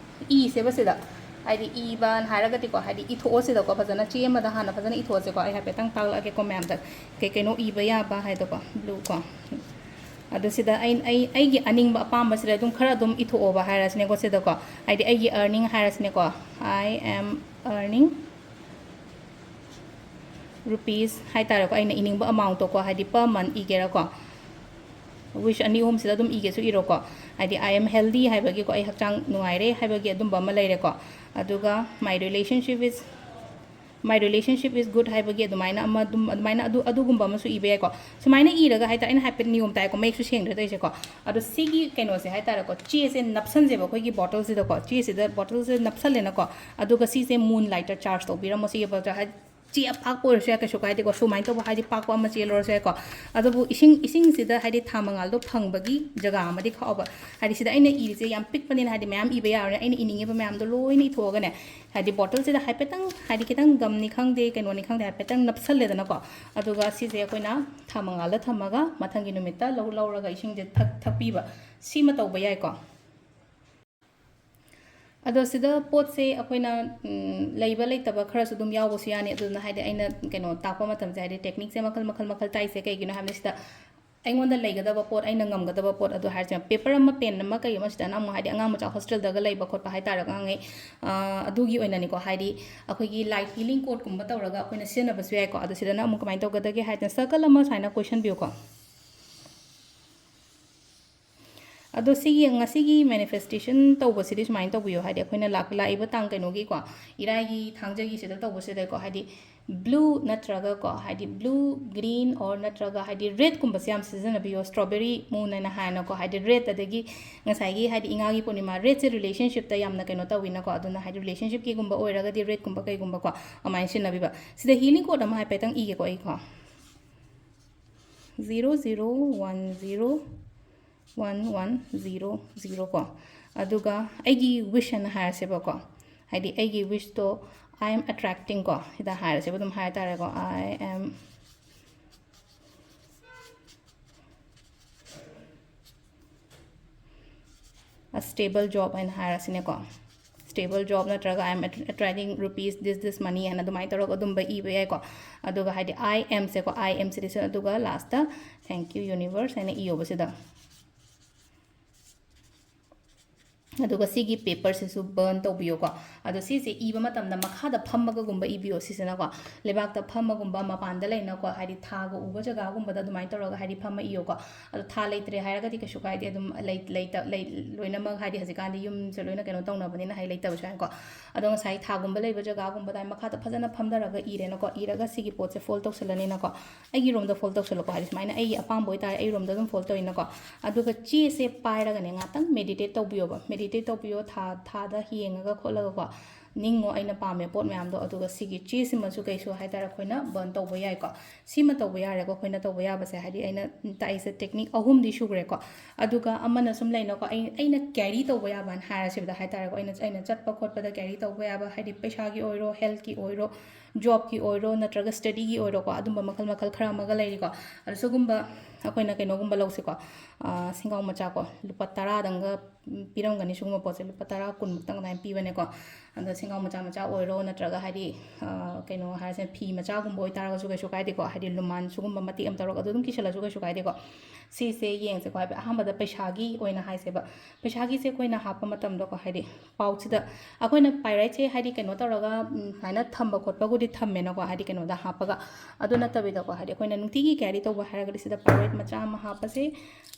ꯏꯁꯦꯕ ꯁꯤꯗ꯫ ꯍꯥꯏꯗꯤ ꯏꯕꯅ ꯍꯥꯏꯔꯒꯗꯤꯀꯣ, ꯍꯥꯏꯗꯤ ꯏꯊꯣꯛꯑꯣ ꯁꯤꯗꯀꯣ, ꯐꯖꯅ ꯆꯦ ꯑꯃꯗ ꯍꯥꯟꯅ ꯐꯖꯅ ꯏꯊꯣꯛꯑꯁꯦꯀꯣ꯫ ꯑꯩ ꯍꯥꯏꯐꯦꯠꯇꯪ ꯇꯥꯛꯂꯛꯑꯒꯦꯀꯣ ꯃꯌꯥꯝꯗ, ꯀꯩ ꯀꯩꯅꯣ ꯏꯕ ꯌꯥꯕ ꯍꯥꯏꯗꯣꯀꯣ, ꯕ꯭ꯂꯨ ꯀꯣ꯫ ꯑꯗꯣ ꯁꯤꯗ ꯑꯩ, ꯑꯩ, ꯑꯩꯒꯤ ꯑꯅꯤꯡꯕ ꯑꯄꯥꯝꯕꯁꯤꯗ ꯑꯗꯨꯝ ꯈꯔ ꯑꯗꯨꯝ ꯏꯊꯣꯛꯑꯣꯕ ꯍꯥꯏꯔꯁꯤꯅꯦꯀꯣ ꯁꯤꯗꯀꯣ꯫ ꯍꯥꯏꯗꯤ ꯑꯩꯒꯤ earning ꯍꯥꯏꯔꯁꯤꯅꯦꯀꯣ, "I am earning rupees" ꯍꯥꯏꯇꯥꯔꯦꯀꯣ, ꯑꯩꯅ ꯏꯅꯤꯡꯕ ꯑꯦꯃꯥꯎꯟꯠꯇꯣꯀꯣ, ꯍꯥꯏꯗꯤ per month ꯏꯒꯦꯔꯥꯀꯣ, ꯋꯤꯁ ꯑꯅꯤ ꯑꯍꯨꯝꯁꯤꯗ ꯑꯗꯨꯝ ꯏꯒꯦꯁꯨ ꯏꯔꯣꯀꯣ꯫ ꯍꯥꯏꯗꯤ "I am healthy" ꯍꯥꯏꯕꯒꯤꯀꯣ, ꯑꯩ ꯍꯛꯆꯥꯡ ꯅꯨꯡꯉꯥꯏꯔꯦ ꯍꯥꯏꯕꯒꯤ ꯑꯗꯨꯝꯕ ꯑꯃ ꯂꯩꯔꯦꯀꯣ꯫ ꯑꯗꯨꯒ "My relationship is, my relationship is good" ꯍꯥꯏꯕꯒꯤ ꯑꯗꯨꯃꯥꯏꯅ ꯑꯃ ꯑꯗꯨꯝ, ꯑꯗꯨꯃꯥꯏꯅ ꯑꯗꯨ, ꯑꯗꯨꯒꯨꯝꯕ ꯑꯃꯁꯨ ꯏꯕ ꯌꯥꯏꯀꯣ꯫ ꯁꯨꯃꯥꯏꯅ ꯏꯔꯒ ꯍꯥꯏꯇꯥꯔꯦ, ꯑꯩꯅ ꯍꯥꯏꯐꯦꯠ ꯅꯤꯌꯣꯝ ꯇꯥꯏꯀꯣ, ꯃꯌꯦꯛꯁꯨ ꯁꯦꯡꯗ꯭ꯔꯦ ꯇꯧꯔꯤꯁꯦꯀꯣ꯫ ꯑꯗꯣ ꯁꯤꯒꯤ ꯀꯩꯅꯣꯁꯦ ꯍꯥꯏꯇꯥꯔꯦꯀꯣ, ꯆꯦꯁꯦ ꯅꯞꯁꯟꯁꯦꯕ ꯑꯩꯈꯣꯏꯒꯤ ꯕꯣꯇꯜꯁꯤꯗꯀꯣ꯫ ꯆꯦꯁꯤꯗ, ꯕꯣꯇꯜꯁꯤꯗ ꯅꯞꯁꯜꯂꯦꯅꯀꯣ꯫ ꯑꯗꯨꯒ ꯁꯤꯁꯦ ꯃꯨꯟ ꯂꯥꯏꯠꯇ ꯆꯥꯔꯖ ꯇꯧꯕꯤꯔꯝꯃꯣ꯫ ꯁꯤꯒꯤ ꯕꯣꯇꯜ ꯍꯥꯏ-, ꯆꯦ ꯑꯄꯥꯛꯄ ꯑꯣꯏꯔꯁꯨ ꯌꯥꯏ, ꯀꯩꯁꯨ ꯀꯥꯏꯗꯦꯀꯣ꯫ ꯁꯨꯃꯥꯏꯅ ꯇꯧꯕ, ꯍꯥꯏꯗꯤ ꯄꯥꯛꯄ ꯑꯃ ꯆꯦꯜꯂꯨꯔꯁꯨ ꯌꯥꯏꯀꯣ꯫ ꯑꯗꯨꯕꯨ ꯏꯁꯤꯡ, ꯏꯁꯤꯡꯁꯤꯗ ꯍꯥꯏꯗꯤ ꯊꯥ ꯃꯉꯥꯜꯗꯣ ꯐꯪꯕꯒꯤ ꯖꯒꯥ ꯑꯃꯗꯤ ꯈꯥꯛꯑꯣꯕ꯫ ꯍꯥꯏꯗꯤ ꯁꯤꯗ ꯑꯩꯅ ꯏꯔꯤꯁꯦ ꯌꯥꯝ ꯄꯤꯛꯄꯅꯤꯅ ꯍꯥꯏꯗꯤ ꯃꯌꯥꯝ ꯏꯕ ꯌꯥꯔꯣꯏꯅ ꯑꯩꯅ ꯏꯅꯤꯡꯉꯤꯕ ꯃꯌꯥꯝꯗꯣ ꯂꯣꯏꯅ ꯏꯊꯣꯛꯑꯒꯅꯦ, ꯍꯥꯏꯗꯤ ꯕꯣꯇꯜꯁꯤꯗ ꯍꯥꯏꯐꯦꯠꯇꯪ, ꯍꯥꯏꯗꯤ ꯈꯤꯇꯪ ꯒꯝꯅꯤ ꯈꯪꯗꯦ, ꯀꯩꯅꯣꯅꯤ ꯈꯪꯗꯦ, ꯍꯥꯏꯐꯦꯠꯇꯪ ꯅꯞꯁꯜꯂꯦꯗꯅꯀꯣ꯫ ꯑꯗꯨꯒ ꯁꯤꯁꯦ ꯑꯩꯈꯣꯏꯅ ꯊꯥ ꯃꯉꯥꯜꯗ ꯊꯝꯃꯒ ꯃꯊꯪꯒꯤ ꯅꯨꯃꯤꯠꯇ ꯂꯧ-, ꯂꯧꯔꯒ ꯏꯁꯤꯡꯁꯦ ꯊꯛ-, ꯊꯛꯄꯤꯕ꯫ ꯁꯤꯃ ꯇꯧꯕ ꯌꯥꯏꯀꯣ꯫ ꯑꯗꯣ ꯁꯤꯗ ꯄꯣꯠꯁꯦ ꯑꯩꯈꯣꯏꯅ, ꯎꯝ, ꯂꯩꯕ ꯂꯩꯇꯕ ꯈꯔꯁꯨ ꯑꯗꯨꯝ ꯌꯥꯎꯕꯁꯨ ꯌꯥꯅꯤ꯫ ꯑꯗꯨꯅ ꯍꯥꯏꯗꯤ ꯑꯩꯅ ꯀꯩꯅꯣ ꯇꯥꯛꯄ ꯃꯇꯝꯁꯦ, ꯍꯥꯏꯗꯤ ꯇꯦꯛꯅꯤꯛꯁꯦ ꯃꯈꯜ ꯃꯈꯜ ꯃꯈꯜ ꯇꯥꯛꯏꯁꯦ ꯀꯩꯒꯤꯅꯣ ꯍꯥꯏꯕꯗ ꯁꯤꯗ ꯑꯩꯉꯣꯟꯗ ꯂꯩꯒꯗꯕ ꯄꯣꯠ, ꯑꯩꯅ ꯉꯝꯒꯗꯕ ꯄꯣꯠ ꯑꯗꯨ ꯍꯥꯏꯔꯁꯦ꯫ ꯄꯦꯄꯔ ꯑꯃ, ꯄꯦꯟ ꯑꯃ, ꯀꯩ ꯑꯃ ꯁꯤꯗꯅ ꯑꯃꯨꯛ ꯍꯥꯏꯗꯤ ꯑꯉꯥꯡ ꯃꯆꯥ ꯍꯣꯁꯇꯦꯜꯗꯒ ꯂꯩꯕ ꯈꯣꯠꯄ ꯍꯥꯏꯇꯥꯔꯦ ꯑꯉꯥꯡꯉꯩ, ꯑ, ꯑꯗꯨꯒꯤ ꯑꯣꯏꯅꯅꯤꯀꯣ꯫ ꯍꯥꯏꯗꯤ ꯑꯩꯈꯣꯏꯒꯤ ꯂꯥꯏꯠ ꯍꯤꯂꯤꯡ ꯀꯣꯠꯀꯨꯝꯕ ꯇꯧꯔꯒ ꯑꯩꯈꯣꯏꯅ ꯁꯤꯖꯤꯟꯅꯕꯁꯨ ꯌꯥꯏꯀꯣ꯫ ꯑꯗꯣ ꯁꯤꯗꯅ ꯑꯃꯨꯛ ꯀꯃꯥꯏꯅ ꯇꯧꯒꯗꯒꯦ ꯍꯥꯏꯗꯅ ꯁꯔꯀꯜ ꯑꯃ ꯁꯨꯃꯥꯏꯅ ꯀꯣꯏꯁꯟꯕꯤꯌꯨꯀꯣ꯫ ꯑꯗꯣ ꯁꯤꯒꯤ, ꯉꯁꯤꯒꯤ ꯃꯦꯅꯤꯐꯦꯁꯇꯦꯁꯟ ꯇꯧꯕꯁꯤꯗꯤ ꯁꯨꯃꯥꯏꯅ ꯇꯧꯕꯤꯌꯣ, ꯍꯥꯏꯗꯤ ꯑꯩꯈꯣꯏꯅ ꯂꯥꯛ-, ꯂꯥꯛꯏꯕ ꯇꯥꯡ ꯀꯩꯅꯣꯒꯤꯀꯣ, ꯏꯔꯥꯏꯒꯤ, ꯊꯥꯡꯖꯒꯤꯁꯤꯗ ꯇꯧꯕꯁꯤꯗꯀꯣ, ꯍꯥꯏꯗꯤ blue ꯅꯠꯇ꯭ꯔꯒꯀꯣ, ꯍꯥꯏꯗꯤ blue, green or ꯅꯠꯇ꯭ꯔꯒ ꯍꯥꯏꯗꯤ redꯀꯨꯝꯕꯁꯦ ꯌꯥꯝ ꯁꯤꯖꯤꯟꯅꯕꯤꯌꯣ, strawberry moon ꯍꯥꯏꯅ ꯍꯥꯏꯅꯀꯣ, ꯍꯥꯏꯗꯤ red, ꯑꯗꯒꯤ ꯉꯁꯥꯏꯒꯤ ꯍꯥꯏꯗꯤ ꯏꯉꯥꯒꯤ ꯄꯨꯔꯅꯤꯃꯥ, redꯁꯦ relationshipꯇ ꯌꯥꯝꯅ ꯀꯩꯅꯣ ꯇꯧꯋꯤꯅꯀꯣ, ꯑꯗꯨꯅ ꯍꯥꯏꯗꯤ relationshipꯀꯤꯒꯨꯝꯕ ꯑꯣꯏꯔꯒꯗꯤ redꯀꯨꯝꯕ ꯀꯩꯒꯨꯝꯕꯀꯣ, ꯑꯗꯨꯃꯥꯏꯅ ꯁꯤꯖꯤꯟꯅꯕꯤꯕ꯫ ꯁꯤꯗ healing code ꯑꯃ ꯍꯥꯏꯐꯦꯠꯇꯪ ꯏꯒꯦꯀꯣ ꯑꯩꯀꯣ꯫ Zero zero one zero one one zero zero ꯀꯣ꯫ ꯑꯗꯨꯒ ꯑꯩꯒꯤ wish ꯑꯅ ꯍꯥꯏꯔꯁꯦꯕꯀꯣ, ꯍꯥꯏꯗꯤ ꯑꯩꯒꯤ wishꯇꯣ "I am attracting" ꯀꯣ, ꯁꯤꯗ ꯍꯥꯏꯔꯁꯦꯕ, ꯑꯗꯨꯝ ꯍꯥꯏ ꯇꯥꯔꯦꯀꯣ, "I am a stable job" ꯍꯥꯏꯅ ꯍꯥꯏꯔꯁꯤꯅꯦꯀꯣ꯫ Stable job ꯅꯠꯇ꯭ꯔꯒ "I am at-, attracting rupees, this, this money" ꯍꯥꯏꯅ ꯑꯗꯨꯃꯥꯏꯅ ꯇꯧꯔꯒ ꯑꯗꯨꯝꯕ ꯏꯕ ꯌꯥꯏꯀꯣ꯫ ꯑꯗꯨꯒ ꯍꯥꯏꯗꯤ "I am" ꯁꯦꯀꯣ, "I am" ꯁꯤꯗꯁꯨ, ꯑꯗꯨꯒ lastꯇ "Thank you universe" ꯍꯥꯏꯅ ꯏꯌꯣꯕ ꯁꯤꯗ꯫ ꯑꯗꯨꯒ ꯁꯤꯒꯤ ꯄꯦꯄꯔꯁꯤꯁꯨ burn ꯇꯧꯕꯤꯌꯣꯀꯣ꯫ ꯑꯗꯣ ꯁꯤꯁꯦ ꯏꯕ ꯃꯇꯝꯗ ꯃꯈꯥꯗ ꯐꯝꯃꯒꯒꯨꯝꯕ ꯏꯕꯤꯌꯣ ꯁꯤꯁꯤꯅꯀꯣ꯫ ꯂꯩꯕꯥꯛꯇ ꯐꯝꯃꯒꯨꯝꯕ, ꯃꯄꯥꯟꯗ ꯂꯩꯅꯀꯣ, ꯍꯥꯏꯗꯤ ꯊꯥꯒ ꯎꯕ ꯖꯒꯥꯒꯨꯝꯕꯗ ꯑꯗꯨꯃꯥꯏꯅ ꯇꯧꯔꯒ ꯍꯥꯏꯗꯤ ꯐꯝꯃ ꯏꯌꯣꯀꯣ꯫ ꯑꯗꯣ ꯊꯥ ꯂꯩꯇ꯭ꯔꯦ ꯍꯥꯏꯔꯒꯗꯤ ꯀꯩꯁꯨ ꯀꯥꯏꯗꯦ, ꯑꯗꯨꯝ ꯂꯩ-, ꯂꯩꯇ-, ꯂꯩ-, ꯂꯣꯏꯅꯃꯛ ꯍꯥꯏꯗꯤ ꯍꯧꯖꯤꯛꯀꯥꯟꯗꯤ ꯌꯨꯝꯁꯦ ꯂꯣꯏꯅ ꯀꯩꯅꯣ ꯇꯧꯅꯕꯅꯤꯅ ꯍꯥꯏꯗꯤ ꯂꯩꯇꯕꯁꯨ ꯌꯥꯏꯀꯣ꯫ ꯑꯗꯣ ꯉꯁꯥꯏ ꯊꯥꯒꯨꯝꯕ ꯂꯩꯕ ꯖꯒꯥꯒꯨꯝꯕꯗ ꯃꯈꯥꯗ ꯐꯖꯅ ꯐꯝꯊꯔꯒ ꯏꯔꯦꯅꯀꯣ, ꯏꯔꯒ ꯁꯤꯒꯤ ꯄꯣꯠꯁꯦ fold ꯇꯧꯁꯜꯂꯅꯤꯅꯀꯣ꯫ ꯑꯩꯒꯤ ꯔꯣꯝꯗ fold ꯇꯧꯁꯜꯂꯣꯀꯣ, ꯍꯥꯏꯗꯤ ꯁꯨꯃꯥꯏꯅ ꯑꯩꯒꯤ ꯑꯄꯥꯝꯕ ꯑꯣꯏꯇꯥꯔꯦ ꯑꯩ ꯔꯣꯝꯗ ꯑꯗꯨꯝ fold ꯇꯧꯋꯤꯅꯀꯣ꯫ ꯑꯗꯨꯒ ꯆꯦꯁꯦ ꯄꯥꯏꯔꯒꯅꯦ ꯉꯥꯛꯇꯪ meditate ꯇꯧꯕꯤꯌꯣꯕ, meditate ꯇꯧꯕꯤꯌꯣ, ꯊꯥ, ꯊꯥꯗ ꯌꯦꯡꯉꯒ ꯈꯣꯠꯂꯒꯀꯣ꯫ ꯅꯤꯡꯉꯣ ꯑꯩꯅ ꯄꯥꯝꯃꯦ ꯄꯣꯠ ꯃꯌꯥꯝꯗꯣ꯫ ꯑꯗꯨꯒ ꯁꯤꯒꯤ ꯆꯦꯁꯤꯃꯁꯨ ꯀꯩꯁꯨ ꯍꯥꯏ ꯇꯥꯔꯦ ꯑꯩꯈꯣꯏꯅ burn ꯇꯧꯕ ꯌꯥꯏꯀꯣ꯫ ꯁꯤꯃ ꯇꯧꯕ ꯌꯥꯔꯦꯀꯣ ꯑꯩꯈꯣꯏꯅ ꯇꯧꯕ ꯌꯥꯕꯁꯦ, ꯍꯥꯏꯗꯤ ꯑꯩꯅ ꯇꯥꯛꯏꯁꯦ technique ꯑꯍꯨꯝꯗꯤ ꯁꯨꯈ꯭ꯔꯦꯀꯣ꯫ ꯑꯗꯨꯒ ꯑꯃꯅ ꯁꯨꯝ ꯂꯩꯅꯀꯣ, ꯑꯩ ꯑꯩꯅ carry ꯇꯧꯕ ꯌꯥꯕꯅ ꯍꯥꯏꯔꯁꯤꯕꯗ ꯍꯥꯏ ꯇꯥꯔꯦꯀꯣ, ꯑꯩꯅ ꯑꯩꯅ ꯆꯠꯄ ꯈꯣꯠꯄꯗ carry ꯇꯧꯕ ꯌꯥꯕ, ꯍꯥꯏꯗꯤ ꯄꯩꯁꯥꯒꯤ ꯑꯣꯏꯔꯣ, healthꯀꯤ ꯑꯣꯏꯔꯣ, jobꯀꯤ ꯑꯣꯏꯔꯣ, ꯅꯠꯇ꯭ꯔꯒ studyꯒꯤ ꯑꯣꯏꯔꯣꯀꯣ, ꯑꯗꯨꯝꯕ ꯃꯈꯜ ꯃꯈꯜ ꯈꯔ ꯑꯃꯒ ꯂꯩꯔꯤꯀꯣ꯫ ꯑꯗꯣ ꯁꯤꯒꯨꯝꯕ ꯑꯩꯈꯣꯏꯅ ꯀꯩꯅꯣꯒꯨꯝꯕ ꯂꯧꯁꯤꯀꯣ, ꯁꯦꯡꯒꯥꯎ ꯃꯆꯥꯀꯣ, ꯂꯨꯄꯥ ꯇꯔꯥꯗꯪꯒ ꯄꯤꯔꯝꯒꯅꯤ ꯁꯤꯒꯨꯝꯕ ꯄꯣꯠꯁꯦ, ꯂꯨꯄꯥ ꯇꯔꯥ ꯀꯨꯟꯃꯨꯛꯇꯪ ꯑꯗꯨꯃꯥꯏꯅ ꯄꯤꯕꯅꯦꯀꯣ꯫ ꯑꯗꯣ ꯁꯦꯡꯒꯥꯎ ꯃꯆꯥ ꯃꯆꯥ ꯑꯣꯏꯔꯣ, ꯅꯠꯇ꯭ꯔꯒ ꯍꯥꯏꯗꯤ ꯀꯩꯅꯣ ꯍꯥꯏꯔꯁꯦ, ꯐꯤ ꯃꯆꯥꯒꯨꯝꯕ ꯑꯣꯏꯇꯥꯔꯒꯁꯨ ꯀꯩꯁꯨ ꯀꯥꯏꯗꯦꯀꯣ, ꯍꯥꯏꯗꯤ ꯂꯨꯃꯥꯟ ꯁꯤꯒꯨꯝꯕ ꯃꯇꯦꯛ ꯑꯃ ꯇꯧꯔꯒ ꯑꯗꯨ ꯑꯗꯨꯝ ꯀꯤꯁꯜꯂꯁꯨ ꯀꯩꯁꯨ ꯀꯥꯏꯗꯦꯀꯣ꯫ ꯁꯤꯁꯦ ꯌꯦꯡꯁꯦꯀꯣ, ꯍꯥꯏꯐꯦꯠ ꯑꯍꯥꯟꯕꯗ ꯄꯩꯁꯥꯒꯤ ꯑꯣꯏꯅ ꯍꯥꯏꯁꯦꯕ꯫ ꯄꯩꯁꯥꯒꯤꯁꯦ ꯑꯩꯈꯣꯏꯅ ꯍꯥꯞꯄ ꯃꯇꯝꯗꯀꯣ, ꯍꯥꯏꯗꯤ pouchꯁꯤꯗ ꯑꯩꯈꯣꯏꯅ pyriteꯁꯦ ꯍꯥꯏꯗꯤ ꯀꯩꯅꯣ ꯇꯧꯔꯒ ꯁꯨꯃꯥꯏꯅ ꯊꯝꯕ ꯈꯣꯠꯄꯕꯨꯗꯤ ꯊꯝꯃꯦꯅꯀꯣ, ꯍꯥꯏꯗꯤ ꯀꯩꯅꯣꯗ ꯍꯥꯞꯄꯒ꯫ ꯑꯗꯨ ꯅꯠꯇꯕꯤꯗꯀꯣ, ꯍꯥꯏꯗꯤ ꯑꯩꯈꯣꯏꯅ ꯅꯨꯡꯇꯤꯒꯤ carry ꯇꯧꯕ ꯍꯥꯏꯔꯒꯗꯤ ꯁꯤꯗ pyrite ꯃꯆꯥ ꯑꯃ ꯍꯥꯞꯄꯁꯦ꯫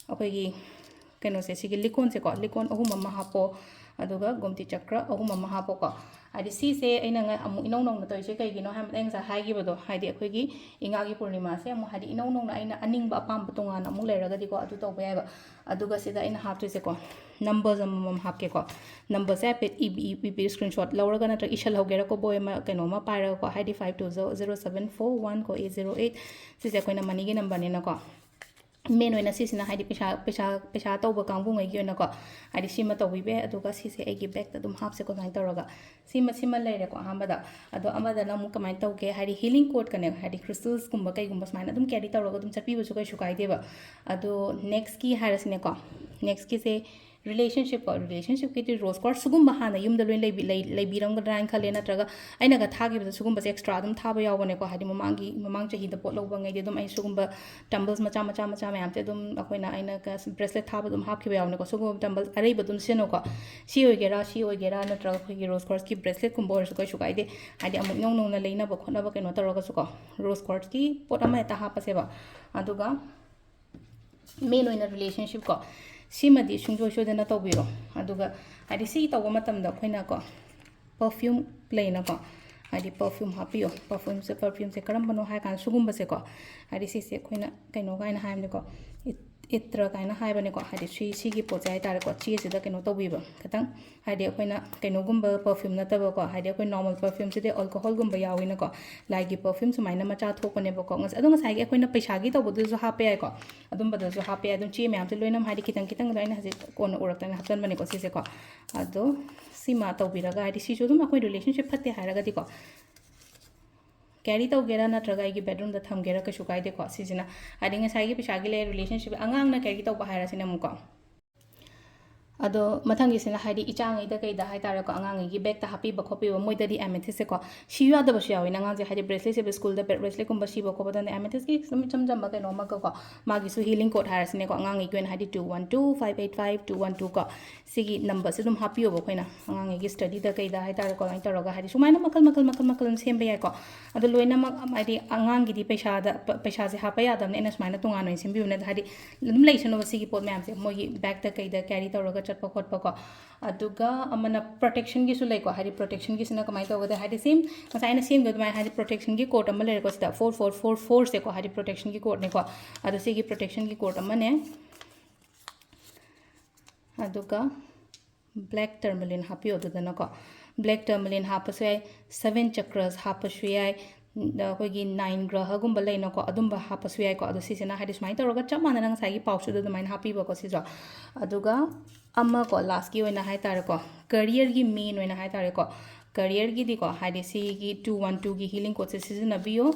ꯑꯩꯈꯣꯏꯒꯤ ꯀꯩꯅꯣꯁꯦ, ꯁꯤꯒꯤ ꯂꯤꯀꯣꯟꯁꯦꯀꯣ, ꯂꯤꯀꯣꯟ ꯑꯍꯨꯝ ꯑꯃ ꯍꯥꯞꯄꯣ, ꯑꯗꯨꯒ ꯒꯣꯝꯇꯤ ꯆꯀ꯭ꯔ ꯑꯍꯨꯝ ꯑꯃ ꯍꯥꯞꯄꯣꯀꯣ꯫ ꯍꯥꯏꯗꯤ ꯁꯤꯁꯦ ꯑꯩꯅ ꯉ-, ꯑꯃꯨꯛ ꯏꯅꯧ ꯅꯧꯅ ꯇꯧꯔꯤꯁꯦ ꯀꯩꯒꯤꯅꯣ ꯍꯥꯏꯕꯗ, ꯑꯩ ꯉꯁꯥꯏ ꯍꯥꯏꯈꯤꯕꯗꯣ, ꯍꯥꯏꯗꯤ ꯑꯩꯈꯣꯏꯒꯤ ꯏꯉꯥꯒꯤ ꯄꯨꯔꯅꯤꯃꯥꯁꯦ ꯑꯃꯨꯛ, ꯍꯥꯏꯗꯤ ꯏꯅꯧ ꯅꯧꯅ ꯑꯩꯅ ꯑꯅꯤꯡꯕ ꯑꯄꯥꯝꯕ ꯇꯣꯉꯥꯟꯅ ꯑꯃꯨꯛ ꯂꯩꯔꯒꯗꯤꯀꯣ, ꯑꯗꯨ ꯇꯧꯕ ꯌꯥꯏꯕ꯫ ꯑꯗꯨꯒ ꯁꯤꯗ ꯑꯩꯅ ꯍꯥꯞꯇꯣꯏꯁꯦꯀꯣ, numbers ꯑꯃꯃꯝ ꯍꯥꯞꯀꯦꯀꯣ꯫ Numberꯁꯦ ꯍꯥꯏꯐꯦꯠ ꯏꯕꯤ-, ꯏꯕꯤ-, screenshot ꯂꯧꯔꯒ ꯅꯠꯇ꯭ꯔꯒ ꯏꯁꯜꯍꯧꯒꯦꯔꯥꯀꯣ, ꯕꯣꯏ ꯑꯃ ꯀꯩꯅꯣ ꯑꯃ ꯄꯥꯏꯔꯒꯀꯣ, ꯍꯥꯏꯗꯤ five two zero seven four one ꯀꯣ eight zero eight꯫ ꯁꯤꯁꯦ ꯑꯩꯈꯣꯏꯅ moneyꯒꯤ numberꯅꯤꯅꯀꯣ꯫ Main ꯑꯣꯏꯅ ꯁꯤꯁꯤꯅ ꯍꯥꯏꯗꯤ ꯄꯩꯁꯥ, ꯄꯩꯁꯥ, ꯄꯩꯁꯥ ꯇꯧꯕ ꯀꯥꯡꯕꯨꯉꯩꯒꯤ ꯑꯣꯏꯅꯀꯣ, ꯍꯥꯏꯗꯤ ꯁꯤꯃ ꯇꯧꯕꯤꯕ ꯌꯥꯏ꯫ ꯑꯗꯨꯒ ꯁꯤꯁꯦ ꯑꯩꯒꯤ bagꯇ ꯑꯗꯨꯝ ꯍꯥꯞꯁꯦꯀꯣ, ꯑꯗꯨꯃꯥꯏꯅ ꯇꯧꯔꯒ꯫ ꯁꯤꯃ, ꯁꯤꯃ ꯂꯩꯔꯦꯀꯣ ꯑꯍꯥꯟꯕꯗ꯫ ꯑꯗꯣ ꯑꯃꯗꯅ ꯑꯃꯨꯛ ꯀꯃꯥꯏꯅ ꯇꯧꯒꯦ, ꯍꯥꯏꯗꯤ healing cordꯀꯅꯦ, ꯍꯥꯏꯗꯤ crystalsꯀꯨꯝꯕ ꯀꯩꯒꯨꯝꯕ ꯁꯨꯃꯥꯏꯅ ꯑꯗꯨꯝ carry ꯇꯧꯔꯒ ꯑꯗꯨꯝ ꯆꯠꯄꯤꯕꯁꯨ ꯀꯩꯁꯨ ꯀꯥꯏꯗꯦꯕ꯫ ꯑꯗꯣ nextꯀꯤ ꯍꯥꯏꯔꯁꯤꯅꯦꯀꯣ, nextꯀꯤꯁꯦ relationshipꯀꯣ, relationshipꯀꯤꯗꯤ rose quartz ꯁꯤꯒꯨꯝꯕ ꯍꯥꯟꯅ ꯌꯨꯝꯗ ꯂꯣꯏ ꯂꯩꯕꯤ-, ꯂꯩ-, ꯂꯩꯕꯤꯔꯝꯒꯗ꯭ꯔꯥ ꯍꯥꯏꯅ ꯈꯜꯂꯦ, ꯅꯠꯇ꯭ꯔꯒ ꯑꯩꯅꯒ ꯊꯥꯈꯤꯕꯗ ꯁꯤꯒꯨꯝꯕꯁꯦ extra ꯑꯗꯨꯝ ꯊꯥꯕ ꯌꯥꯎꯕꯅꯦꯀꯣ, ꯍꯥꯏꯗꯤ ꯃꯃꯥꯡꯒꯤ, ꯃꯃꯥꯡ ꯆꯍꯤꯗ ꯄꯣꯠ ꯂꯧꯕꯉꯩꯗꯤ ꯑꯗꯨꯝ ꯑꯩ ꯁꯤꯒꯨꯝꯕ tumbles ꯃꯆꯥ, ꯃꯆꯥ, ꯃꯆꯥ ꯃꯌꯥꯝꯁꯦ ꯑꯗꯨꯝ ꯑꯩꯈꯣꯏꯅ, ꯑꯩꯅ ꯀ-, bracelet ꯊꯥꯕ ꯑꯗꯨꯝ ꯍꯥꯞꯈꯤꯕ ꯌꯥꯎꯕꯅꯦꯀꯣ꯫ ꯁꯤꯒꯨꯝꯕ tumbles ꯑꯔꯩꯕ ꯑꯗꯨꯝ ꯁꯤꯖꯤꯟꯅꯧꯀꯣ꯫ ꯁꯤ ꯑꯣꯏꯒꯦꯔꯥ, ꯁꯤ ꯑꯣꯏꯒꯦꯔꯥ, ꯅꯠꯇ꯭ꯔꯒ ꯑꯩꯈꯣꯏꯒꯤ rose quartzꯀꯤ braceletꯀꯨꯝꯕ ꯑꯣꯏꯔꯁꯨ ꯀꯩꯁꯨ ꯀꯥꯏꯗꯦ꯫ ꯍꯥꯏꯗꯤ ꯑꯃꯨꯛ ꯏꯅꯧ ꯅꯧꯅ ꯂꯩꯅꯕ ꯈꯣꯠꯅꯕ ꯀꯩꯅꯣ ꯇꯧꯔꯒꯁꯨꯀꯣ, rose quartzꯀꯤ ꯄꯣꯠ ꯑꯃ ꯍꯦꯛꯇ ꯍꯥꯞꯄꯁꯦꯕ꯫ ꯑꯗꯨꯒ main ꯑꯣꯏꯅ relationshipꯀꯣ, ꯁꯤꯃꯗꯤ ꯁꯨꯡꯁꯣꯏ ꯁꯣꯏꯗꯅ ꯇꯧꯕꯤꯔꯣ꯫ ꯑꯗꯨꯒ ꯍꯥꯏꯗꯤ ꯁꯤ ꯇꯧꯕ ꯃꯇꯝꯗ ꯑꯩꯈꯣꯏꯅꯀꯣ, perfume ꯂꯩꯅꯀꯣ, ꯍꯥꯏꯗꯤ perfume ꯍꯥꯞꯄꯤꯌꯣ꯫ Perfumeꯁꯦ, perfumeꯁꯦ ꯀꯔꯝꯕꯅꯣ ꯍꯥꯏ ꯀꯥꯟꯗ ꯁꯤꯒꯨꯝꯕꯁꯦꯀꯣ, ꯍꯥꯏꯗꯤ ꯁꯤꯁꯦ ꯑꯩꯈꯣꯏꯅ ꯀꯩꯅꯣ ꯀꯥꯏꯅ ꯍꯥꯏꯕꯅꯤꯀꯣ, ꯏꯇ꯭ꯔ ꯀꯥꯏꯅ ꯍꯥꯏꯕꯅꯦꯀꯣ, ꯍꯥꯏꯗꯤ ꯁꯤ ꯁꯤꯒꯤ ꯄꯣꯠꯁꯦ ꯍꯥꯏꯇꯥꯔꯦꯀꯣ, ꯆꯦꯁꯤꯗ ꯀꯩꯅꯣ ꯇꯧꯕꯤꯕ ꯈꯤꯇꯪ, ꯍꯥꯏꯗꯤ ꯑꯩꯈꯣꯏꯅ ꯀꯩꯅꯣꯒꯨꯝꯕ perfume ꯅꯠꯇꯕꯀꯣ, ꯍꯥꯏꯗꯤ ꯑꯩꯈꯣꯏ normal perfume ꯁꯤꯗꯤ alcohol ꯒꯨꯝꯕ ꯌꯥꯎꯋꯤꯅꯀꯣ, ꯂꯥꯏꯒꯤ perfume ꯁꯨꯃꯥꯏꯅ ꯃꯆꯥ ꯊꯣꯛꯄꯅꯦꯕꯀꯣ꯫ ꯉꯁ-, ꯑꯗꯣ ꯉꯁꯥꯏꯒꯤ ꯑꯩꯈꯣꯏꯅ ꯄꯩꯁꯥꯒꯤ ꯇꯧꯕꯗꯨꯁꯨ ꯍꯥꯞꯄ ꯌꯥꯏꯀꯣ, ꯑꯗꯨꯝꯕꯗꯁꯨ ꯍꯥꯞꯄ ꯌꯥꯏ꯫ ꯑꯗꯨꯝ ꯆꯦ ꯃꯌꯥꯝꯁꯦ ꯂꯣꯏꯅꯃꯛ ꯍꯥꯏꯗꯤ ꯈꯤꯇꯪ ꯈꯤꯇꯪꯗꯣ ꯑꯩꯅ ꯍꯧꯖꯤꯛ ꯀꯣꯟꯅ ꯎꯔꯛꯇꯅ ꯍꯥꯞꯆꯟꯕꯅꯦꯀꯣ ꯁꯤꯁꯦꯀꯣ꯫ ꯑꯗꯣ ꯁꯤꯃ ꯇꯧꯕꯤꯔꯒ, ꯍꯥꯏꯗꯤ ꯁꯤꯁꯨ ꯑꯗꯨꯝ ꯑꯩꯈꯣꯏ relationship ꯐꯠꯇꯦ ꯍꯥꯏꯔꯒꯗꯤꯀꯣ, carry ꯇꯧꯒꯦꯔꯥ ꯅꯠꯇ꯭ꯔꯒ ꯑꯩꯒꯤ bedroom ꯗ ꯊꯝꯒꯦꯔꯥ ꯀꯩꯁꯨ ꯀꯥꯏꯗꯦꯀꯣ꯫ ꯁꯤꯁꯤꯅ ꯍꯥꯏꯗꯤ ꯉꯁꯥꯏꯒꯤ ꯄꯩꯁꯥꯒꯤ ꯂꯩ, relationship, ꯑꯉꯥꯡꯅ carry ꯇꯧꯕ ꯍꯥꯏꯔꯁꯤꯅꯦ ꯑꯃꯨꯛꯀꯣ꯫ ꯑꯗꯣ ꯃꯊꯪꯒꯤꯁꯤꯅ ꯍꯥꯏꯗꯤ ꯏꯆꯥꯉꯩꯗ ꯀꯩꯗ ꯍꯥꯏꯇꯥꯔꯦꯀꯣ, ꯑꯉꯥꯡꯉꯩꯒꯤ bag ꯇ ꯍꯥꯞꯄꯤꯕ ꯈꯣꯠꯄꯤꯕ, ꯃꯣꯏꯗꯗꯤ amethyst ꯁꯦꯀꯣ, ꯁꯤꯌꯨ ꯌꯥꯗꯕꯁꯨ ꯌꯥꯎꯋꯤꯅ ꯑꯉꯥꯡꯁꯦ, ꯍꯥꯏꯗꯤ bracelet ꯁꯤꯕ, school ꯗ bracelet ꯀꯨꯝꯕ ꯁꯤꯕ ꯈꯣꯠꯄꯗꯅꯦ amethyst ꯀꯤ ꯑꯗꯨꯝ ꯏꯆꯝ ꯆꯝꯕ ꯀꯩꯅꯣ ꯑꯃꯒꯀꯣ, ꯃꯥꯒꯤꯁꯨ healing cord ꯍꯥꯏꯔꯁꯤꯅꯦꯀꯣ, ꯑꯉꯥꯡꯉꯩꯒꯤ ꯑꯣꯏꯅ ꯍꯥꯏꯗꯤ two one two five eight five two one two ꯀꯣ, ꯁꯤꯒꯤ number ꯁꯦ ꯑꯗꯨꯝ ꯍꯥꯞꯄꯤꯌꯣꯕ ꯑꯩꯈꯣꯏꯅ꯫ ꯑꯉꯥꯡꯉꯩꯒꯤ study ꯗ ꯀꯩꯗ ꯍꯥꯏꯇꯥꯔꯦꯀꯣ, ꯑꯗꯨꯃꯥꯏꯅ ꯇꯧꯔꯒ ꯍꯥꯏꯗꯤ ꯁꯨꯃꯥꯏꯅ ꯃꯈꯜ ꯃꯈꯜ ꯃꯈꯜ ꯃꯈꯜ ꯑꯗꯨꯝ ꯁꯦꯝꯕ ꯌꯥꯏꯀꯣ꯫ ꯑꯗꯣ ꯂꯣꯏꯅꯃꯛ ꯍꯥꯏꯗꯤ ꯑꯉꯥꯡꯒꯤꯗꯤ ꯄꯩꯁꯥꯗ, ꯄ-, ꯄꯩꯁꯥꯁꯦ ꯍꯥꯞꯄ ꯌꯥꯗꯕꯅꯤꯅ ꯑꯩꯅ ꯁꯨꯃꯥꯏꯅ ꯇꯣꯉꯥꯟꯅ ꯑꯣꯏꯅ ꯁꯦꯝꯕꯤꯕꯅꯦ꯫ ꯑꯗꯣ ꯍꯥꯏꯗꯤ ꯑꯗꯨꯝ ꯂꯩꯁꯅꯨꯕ ꯁꯤꯒꯤ ꯄꯣꯠ ꯃꯌꯥꯝꯁꯦ, ꯃꯣꯏꯒꯤ bag ꯇ ꯀꯩꯗ carry ꯇꯧꯔꯒ ꯆꯠꯄ ꯈꯣꯠꯄꯀꯣ꯫ ꯑꯗꯨꯒ ꯑꯃꯅ protection ꯒꯤꯁꯨ ꯂꯩꯀꯣ, ꯍꯥꯏꯗꯤ protection ꯒꯤꯁꯤꯅ ꯀꯃꯥꯏꯅ ꯇꯧꯒꯗ, ꯍꯥꯏꯗꯤ same ꯉꯁꯥꯏ ꯑꯩꯅ ꯁꯦꯝꯈꯤꯕ ꯑꯗꯨꯃꯥꯏꯅ ꯍꯥꯏꯗꯤ protection ꯒꯤ cord ꯑꯃ ꯂꯩꯔꯦꯀꯣ, ꯁꯤꯗ four four four four ꯁꯦꯀꯣ, ꯍꯥꯏꯗꯤ protection ꯒꯤ cord ꯅꯦꯀꯣ꯫ ꯑꯗꯣ ꯁꯤꯒꯤ protection ꯒꯤ cord ꯑꯃꯅꯦ꯫ ꯑꯗꯨꯒ black tourmaline ꯍꯥꯞꯄꯤꯌꯣ ꯑꯗꯨꯗꯅꯀꯣ꯫ Black tourmaline ꯍꯥꯞꯄꯁꯨ ꯌꯥꯏ, seven chakras ꯍꯥꯞꯄꯁꯨ ꯌꯥꯏ, ꯑꯩꯈꯣꯏꯒꯤ nine ꯒ꯭ꯔꯍꯒꯨꯝꯕ ꯂꯩꯅꯀꯣ, ꯑꯗꯨꯝꯕ ꯍꯥꯞꯄꯁꯨ ꯌꯥꯏꯀꯣ꯫ ꯑꯗꯣ ꯁꯤꯁꯤꯅ ꯍꯥꯏꯗꯤ ꯁꯨꯃꯥꯏꯅ ꯇꯧꯔꯒ ꯆꯞ ꯃꯥꯟꯅꯅ ꯉꯁꯥꯏꯒꯤ pouch ꯇꯨꯗ ꯑꯗꯨꯃꯥꯏꯅ ꯍꯥꯞꯄꯤꯕꯀꯣ ꯁꯤꯁꯨ꯫ ꯑꯗꯨꯒ ꯑꯃꯀꯣ, last ꯀꯤ ꯑꯣꯏꯅ ꯍꯥꯏꯇꯥꯔꯦꯀꯣ, career ꯒꯤ main ꯑꯣꯏꯅ ꯍꯥꯏꯇꯥꯔꯦꯀꯣ, career ꯒꯤꯗꯤꯀꯣ, ꯍꯥꯏꯗꯤ ꯁꯤꯒꯤ two one two ꯒꯤ healing cord ꯁꯦ ꯁꯤꯖꯤꯟꯅꯕꯤꯌꯨ꯫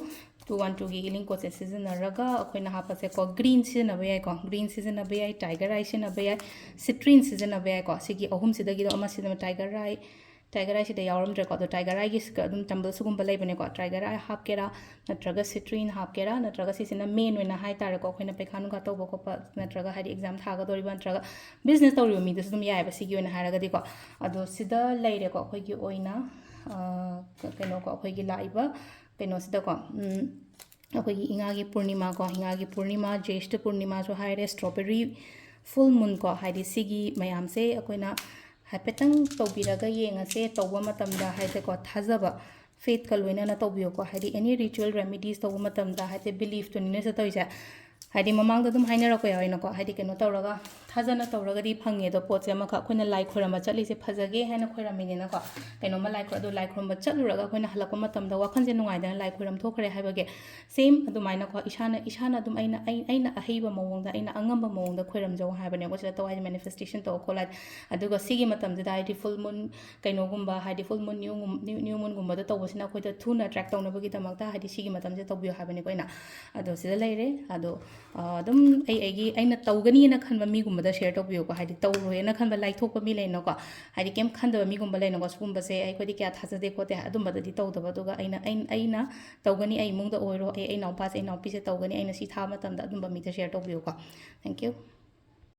Two one two ꯒꯤ healing cord ꯁꯦ ꯁꯤꯖꯤꯟꯅꯔꯒ ꯑꯩꯈꯣꯏꯅ ꯍꯥꯞꯄꯁꯦꯀꯣ, green ꯁꯤꯖꯤꯟꯅꯕ ꯌꯥꯏꯀꯣ, green ꯁꯤꯖꯤꯟꯅꯕ ꯌꯥꯏ, tiger eye ꯁꯤꯖꯤꯟꯅꯕ ꯌꯥꯏ, citrine ꯁꯤꯖꯤꯟꯅꯕ ꯌꯥꯏꯀꯣ꯫ ꯁꯤꯒꯤ ꯑꯍꯨꯝꯁꯤꯗꯒꯤꯗꯣ ꯑꯃ ꯁꯤꯖꯤꯟꯅꯕ, tiger eye, tiger eye ꯁꯤꯗ ꯌꯥꯎꯔꯝꯗ꯭ꯔꯦꯀꯣ꯫ ꯑꯗꯣ tiger eye ꯒꯤ ꯁꯤꯒ ꯑꯗꯨꯝ ꯇꯝꯕꯜꯁꯤꯒꯨꯝꯕ ꯂꯩꯕꯅꯦꯀꯣ, tiger eye ꯍꯥꯞꯀꯦꯔꯥ ꯅꯠꯇ꯭ꯔꯒ citrine ꯍꯥꯞꯀꯦꯔꯥ, ꯅꯠꯇ꯭ꯔꯒ ꯁꯤꯁꯤꯅ main ꯑꯣꯏꯅ ꯍꯥꯏꯇꯥꯔꯦꯀꯣ, ꯑꯩꯈꯣꯏꯅ ꯄꯩꯈꯥ ꯅꯨꯡꯈꯥ ꯇꯧꯕ ꯈꯣꯠꯄ, ꯅꯠꯇ꯭ꯔꯒ ꯍꯥꯏꯗꯤ exam ꯊꯥꯒꯗꯧꯔꯤꯕ, ꯅꯠꯇ꯭ꯔꯒ business ꯇꯧꯔꯤꯕ ꯃꯤꯗꯁꯨ ꯑꯗꯨꯝ ꯌꯥꯏꯑꯕ ꯁꯤꯒꯤ ꯑꯣꯏꯅ ꯍꯥꯏꯔꯒꯗꯤꯀꯣ꯫ ꯑꯗꯣ ꯁꯤꯗ ꯂꯩꯔꯦꯀꯣ ꯑꯩꯈꯣꯏꯒꯤ ꯑꯣꯏꯅ, ꯑ, ꯀꯩꯅꯣꯀꯣ, ꯑꯩꯈꯣꯏꯒꯤ ꯂꯥꯛꯏꯕ ꯀꯩꯅꯣꯁꯤꯗꯀꯣ, ꯎꯝ, ꯑꯩꯈꯣꯏꯒꯤ ꯏꯉꯥꯒꯤ ꯄꯨꯔꯅꯤꯃꯥꯀꯣ, ꯏꯉꯥꯒꯤ ꯄꯨꯔꯅꯤꯃꯥ, ꯖ꯭ꯌꯦꯁꯊ ꯄꯨꯔꯅꯤꯃꯥꯁꯨ ꯍꯥꯏꯔꯦ, strawberry full moon ꯀꯣ, ꯍꯥꯏꯗꯤ ꯁꯤꯒꯤ ꯃꯌꯥꯝꯁꯦ ꯑꯩꯈꯣꯏꯅ ꯍꯥꯏꯐꯦꯠꯇꯪ ꯇꯧꯕꯤꯔꯒ ꯌꯦꯡꯉꯁꯦ꯫ ꯇꯧꯕ ꯃꯇꯝꯗ ꯍꯥꯏꯗꯤꯀꯣ, ꯊꯥꯖꯕ, faith ꯀ ꯂꯣꯏꯅꯅ ꯇꯧꯕꯤꯌꯨꯀꯣ꯫ ꯍꯥꯏꯗꯤ any ritual remedies ꯇꯧꯕ ꯃꯇꯝꯗ ꯍꯥꯏꯗꯤ belief ꯇꯨꯅꯤꯅ ꯆꯠꯇꯣꯏꯁꯦ꯫ ꯍꯥꯏꯗꯤ ꯃꯃꯥꯡꯗ ꯑꯗꯨꯝ ꯍꯥꯏꯅꯔꯛꯄ ꯌꯥꯎꯋꯦꯅꯀꯣ, ꯍꯥꯏꯗꯤ ꯀꯩꯅꯣ ꯇꯧꯔꯒ ꯊꯥꯖꯅ ꯇꯧꯔꯒꯗꯤ ꯐꯪꯉꯦ ꯑꯗꯣ, ꯄꯣꯠꯁꯦ ꯑꯃꯈꯛ ꯑꯩꯈꯣꯏꯅ ꯂꯥꯏ ꯈꯣꯏꯔꯝꯕ ꯆꯠꯂꯤꯁꯦ ꯐꯖꯒꯦ ꯍꯥꯏꯅ ꯈꯣꯏꯔꯝꯃꯤꯅꯦꯅꯀꯣ, ꯀꯩꯅꯣꯝꯃ ꯂꯥꯏ ꯈꯣꯏ-, ꯑꯗꯣ ꯂꯥꯏ ꯈꯣꯏꯔꯝꯕ ꯆꯠꯂꯨꯔꯒ ꯑꯩꯈꯣꯏꯅ ꯍꯜꯂꯛꯄ ꯃꯇꯝꯗ ꯋꯥꯈꯜꯁꯦ ꯅꯨꯡꯉꯥꯏꯗꯅ ꯂꯥꯏ ꯈꯣꯏꯔꯝ ꯊꯣꯛꯈ꯭ꯔꯦ ꯍꯥꯏꯕꯒꯤ, ꯁꯦꯝ ꯑꯗꯨꯃꯥꯏꯅꯀꯣ, ꯏꯁꯥꯅ, ꯏꯁꯥꯅ ꯑꯗꯨꯝ ꯑꯩꯅ, ꯑꯩ-, ꯑꯩꯅ ꯑꯍꯩꯕ ꯃꯑꯣꯡꯗ, ꯑꯩꯅ ꯑꯉꯝꯕ ꯃꯑꯣꯡꯗ ꯈꯣꯏꯔꯝꯖꯧ ꯍꯥꯏꯕꯅꯦꯀꯣ꯫ ꯁꯤꯗ ꯇꯧ ꯍꯥꯏꯁꯦ ꯃꯦꯅꯤꯐꯦꯁꯇꯦꯁꯟ ꯇꯧ ꯈꯣꯠꯂ ꯍꯥꯏꯗꯤ꯫ ꯑꯗꯨꯒ ꯁꯤꯒꯤ ꯃꯇꯝꯁꯤꯗ ꯍꯥꯏꯗꯤ ꯐꯨꯜ ꯃꯨꯟ ꯀꯩꯅꯣꯒꯨꯝꯕ, ꯍꯥꯏꯗꯤ ꯐꯨꯜ ꯃꯨꯟ, ꯅ꯭ꯌꯨ ꯃꯨꯟꯒꯨꯝꯕꯗ ꯇꯧꯕꯁꯤꯅ ꯑꯩꯈꯣꯏꯗ ꯊꯨꯅ ꯑꯦꯇ꯭ꯔꯦꯛ ꯇꯧꯅꯕꯒꯤꯗꯃꯛꯇ ꯍꯥꯏꯗꯤ ꯁꯤꯒꯤ ꯃꯇꯝꯁꯤꯗ ꯇꯧꯕꯤꯌꯨ ꯍꯥꯏꯕꯅꯤꯀꯣ ꯑꯩꯅ꯫ ꯑꯗꯣ ꯁꯤꯗ ꯂꯩꯔꯦ꯫ ꯑꯗꯣ ꯑ, ꯑꯗꯨꯝ ꯑꯩ, ꯑꯩꯒꯤ, ꯑꯩꯅ ꯇꯧꯒꯅꯤꯅ ꯈꯟꯕ ꯃꯤꯒꯨꯝꯕꯗ ꯁꯦꯌꯔ ꯇꯧꯕꯤꯌꯨꯀꯣ꯫ ꯍꯥꯏꯗꯤ ꯇꯧꯔꯣꯏꯅ ꯈꯟꯕ, ꯂꯥꯏꯊꯣꯛꯄ ꯃꯤ ꯂꯩꯅꯀꯣ, ꯍꯥꯏꯗꯤ ꯀꯩꯝ ꯈꯟꯗꯕ ꯃꯤꯒꯨꯝꯕ ꯂꯩꯅꯀꯣ, ꯁꯤꯒꯨꯝꯕꯁꯦ ꯑꯩꯈꯣꯏꯗꯤ ꯀꯌꯥ ꯊꯥꯖꯗꯦ ꯈꯣꯠꯇꯦ, ꯑꯗꯨꯝꯕꯗꯗꯤ ꯇꯧꯗꯕ꯫ ꯑꯗꯨꯒ ꯑꯩꯅ, ꯑꯩ-, ꯑꯩꯅ ꯇꯧꯒꯅꯤ, ꯑꯩ ꯏꯃꯨꯡꯗ ꯑꯣꯏꯔꯣ, ꯑꯩ, ꯑꯩ ꯏꯅꯥꯎꯄꯥꯁꯦ, ꯑꯩ ꯏꯅꯥꯎꯄꯤꯁꯦ ꯇꯧꯒꯅꯤ, ꯑꯩꯅ ꯁꯤ ꯊꯥꯕ ꯃꯇꯝꯗ ꯑꯗꯨꯝꯕ ꯃꯤꯗ ꯁꯦꯌꯔ ꯇꯧꯕꯤꯌꯨꯀꯣ꯫ Thank you꯫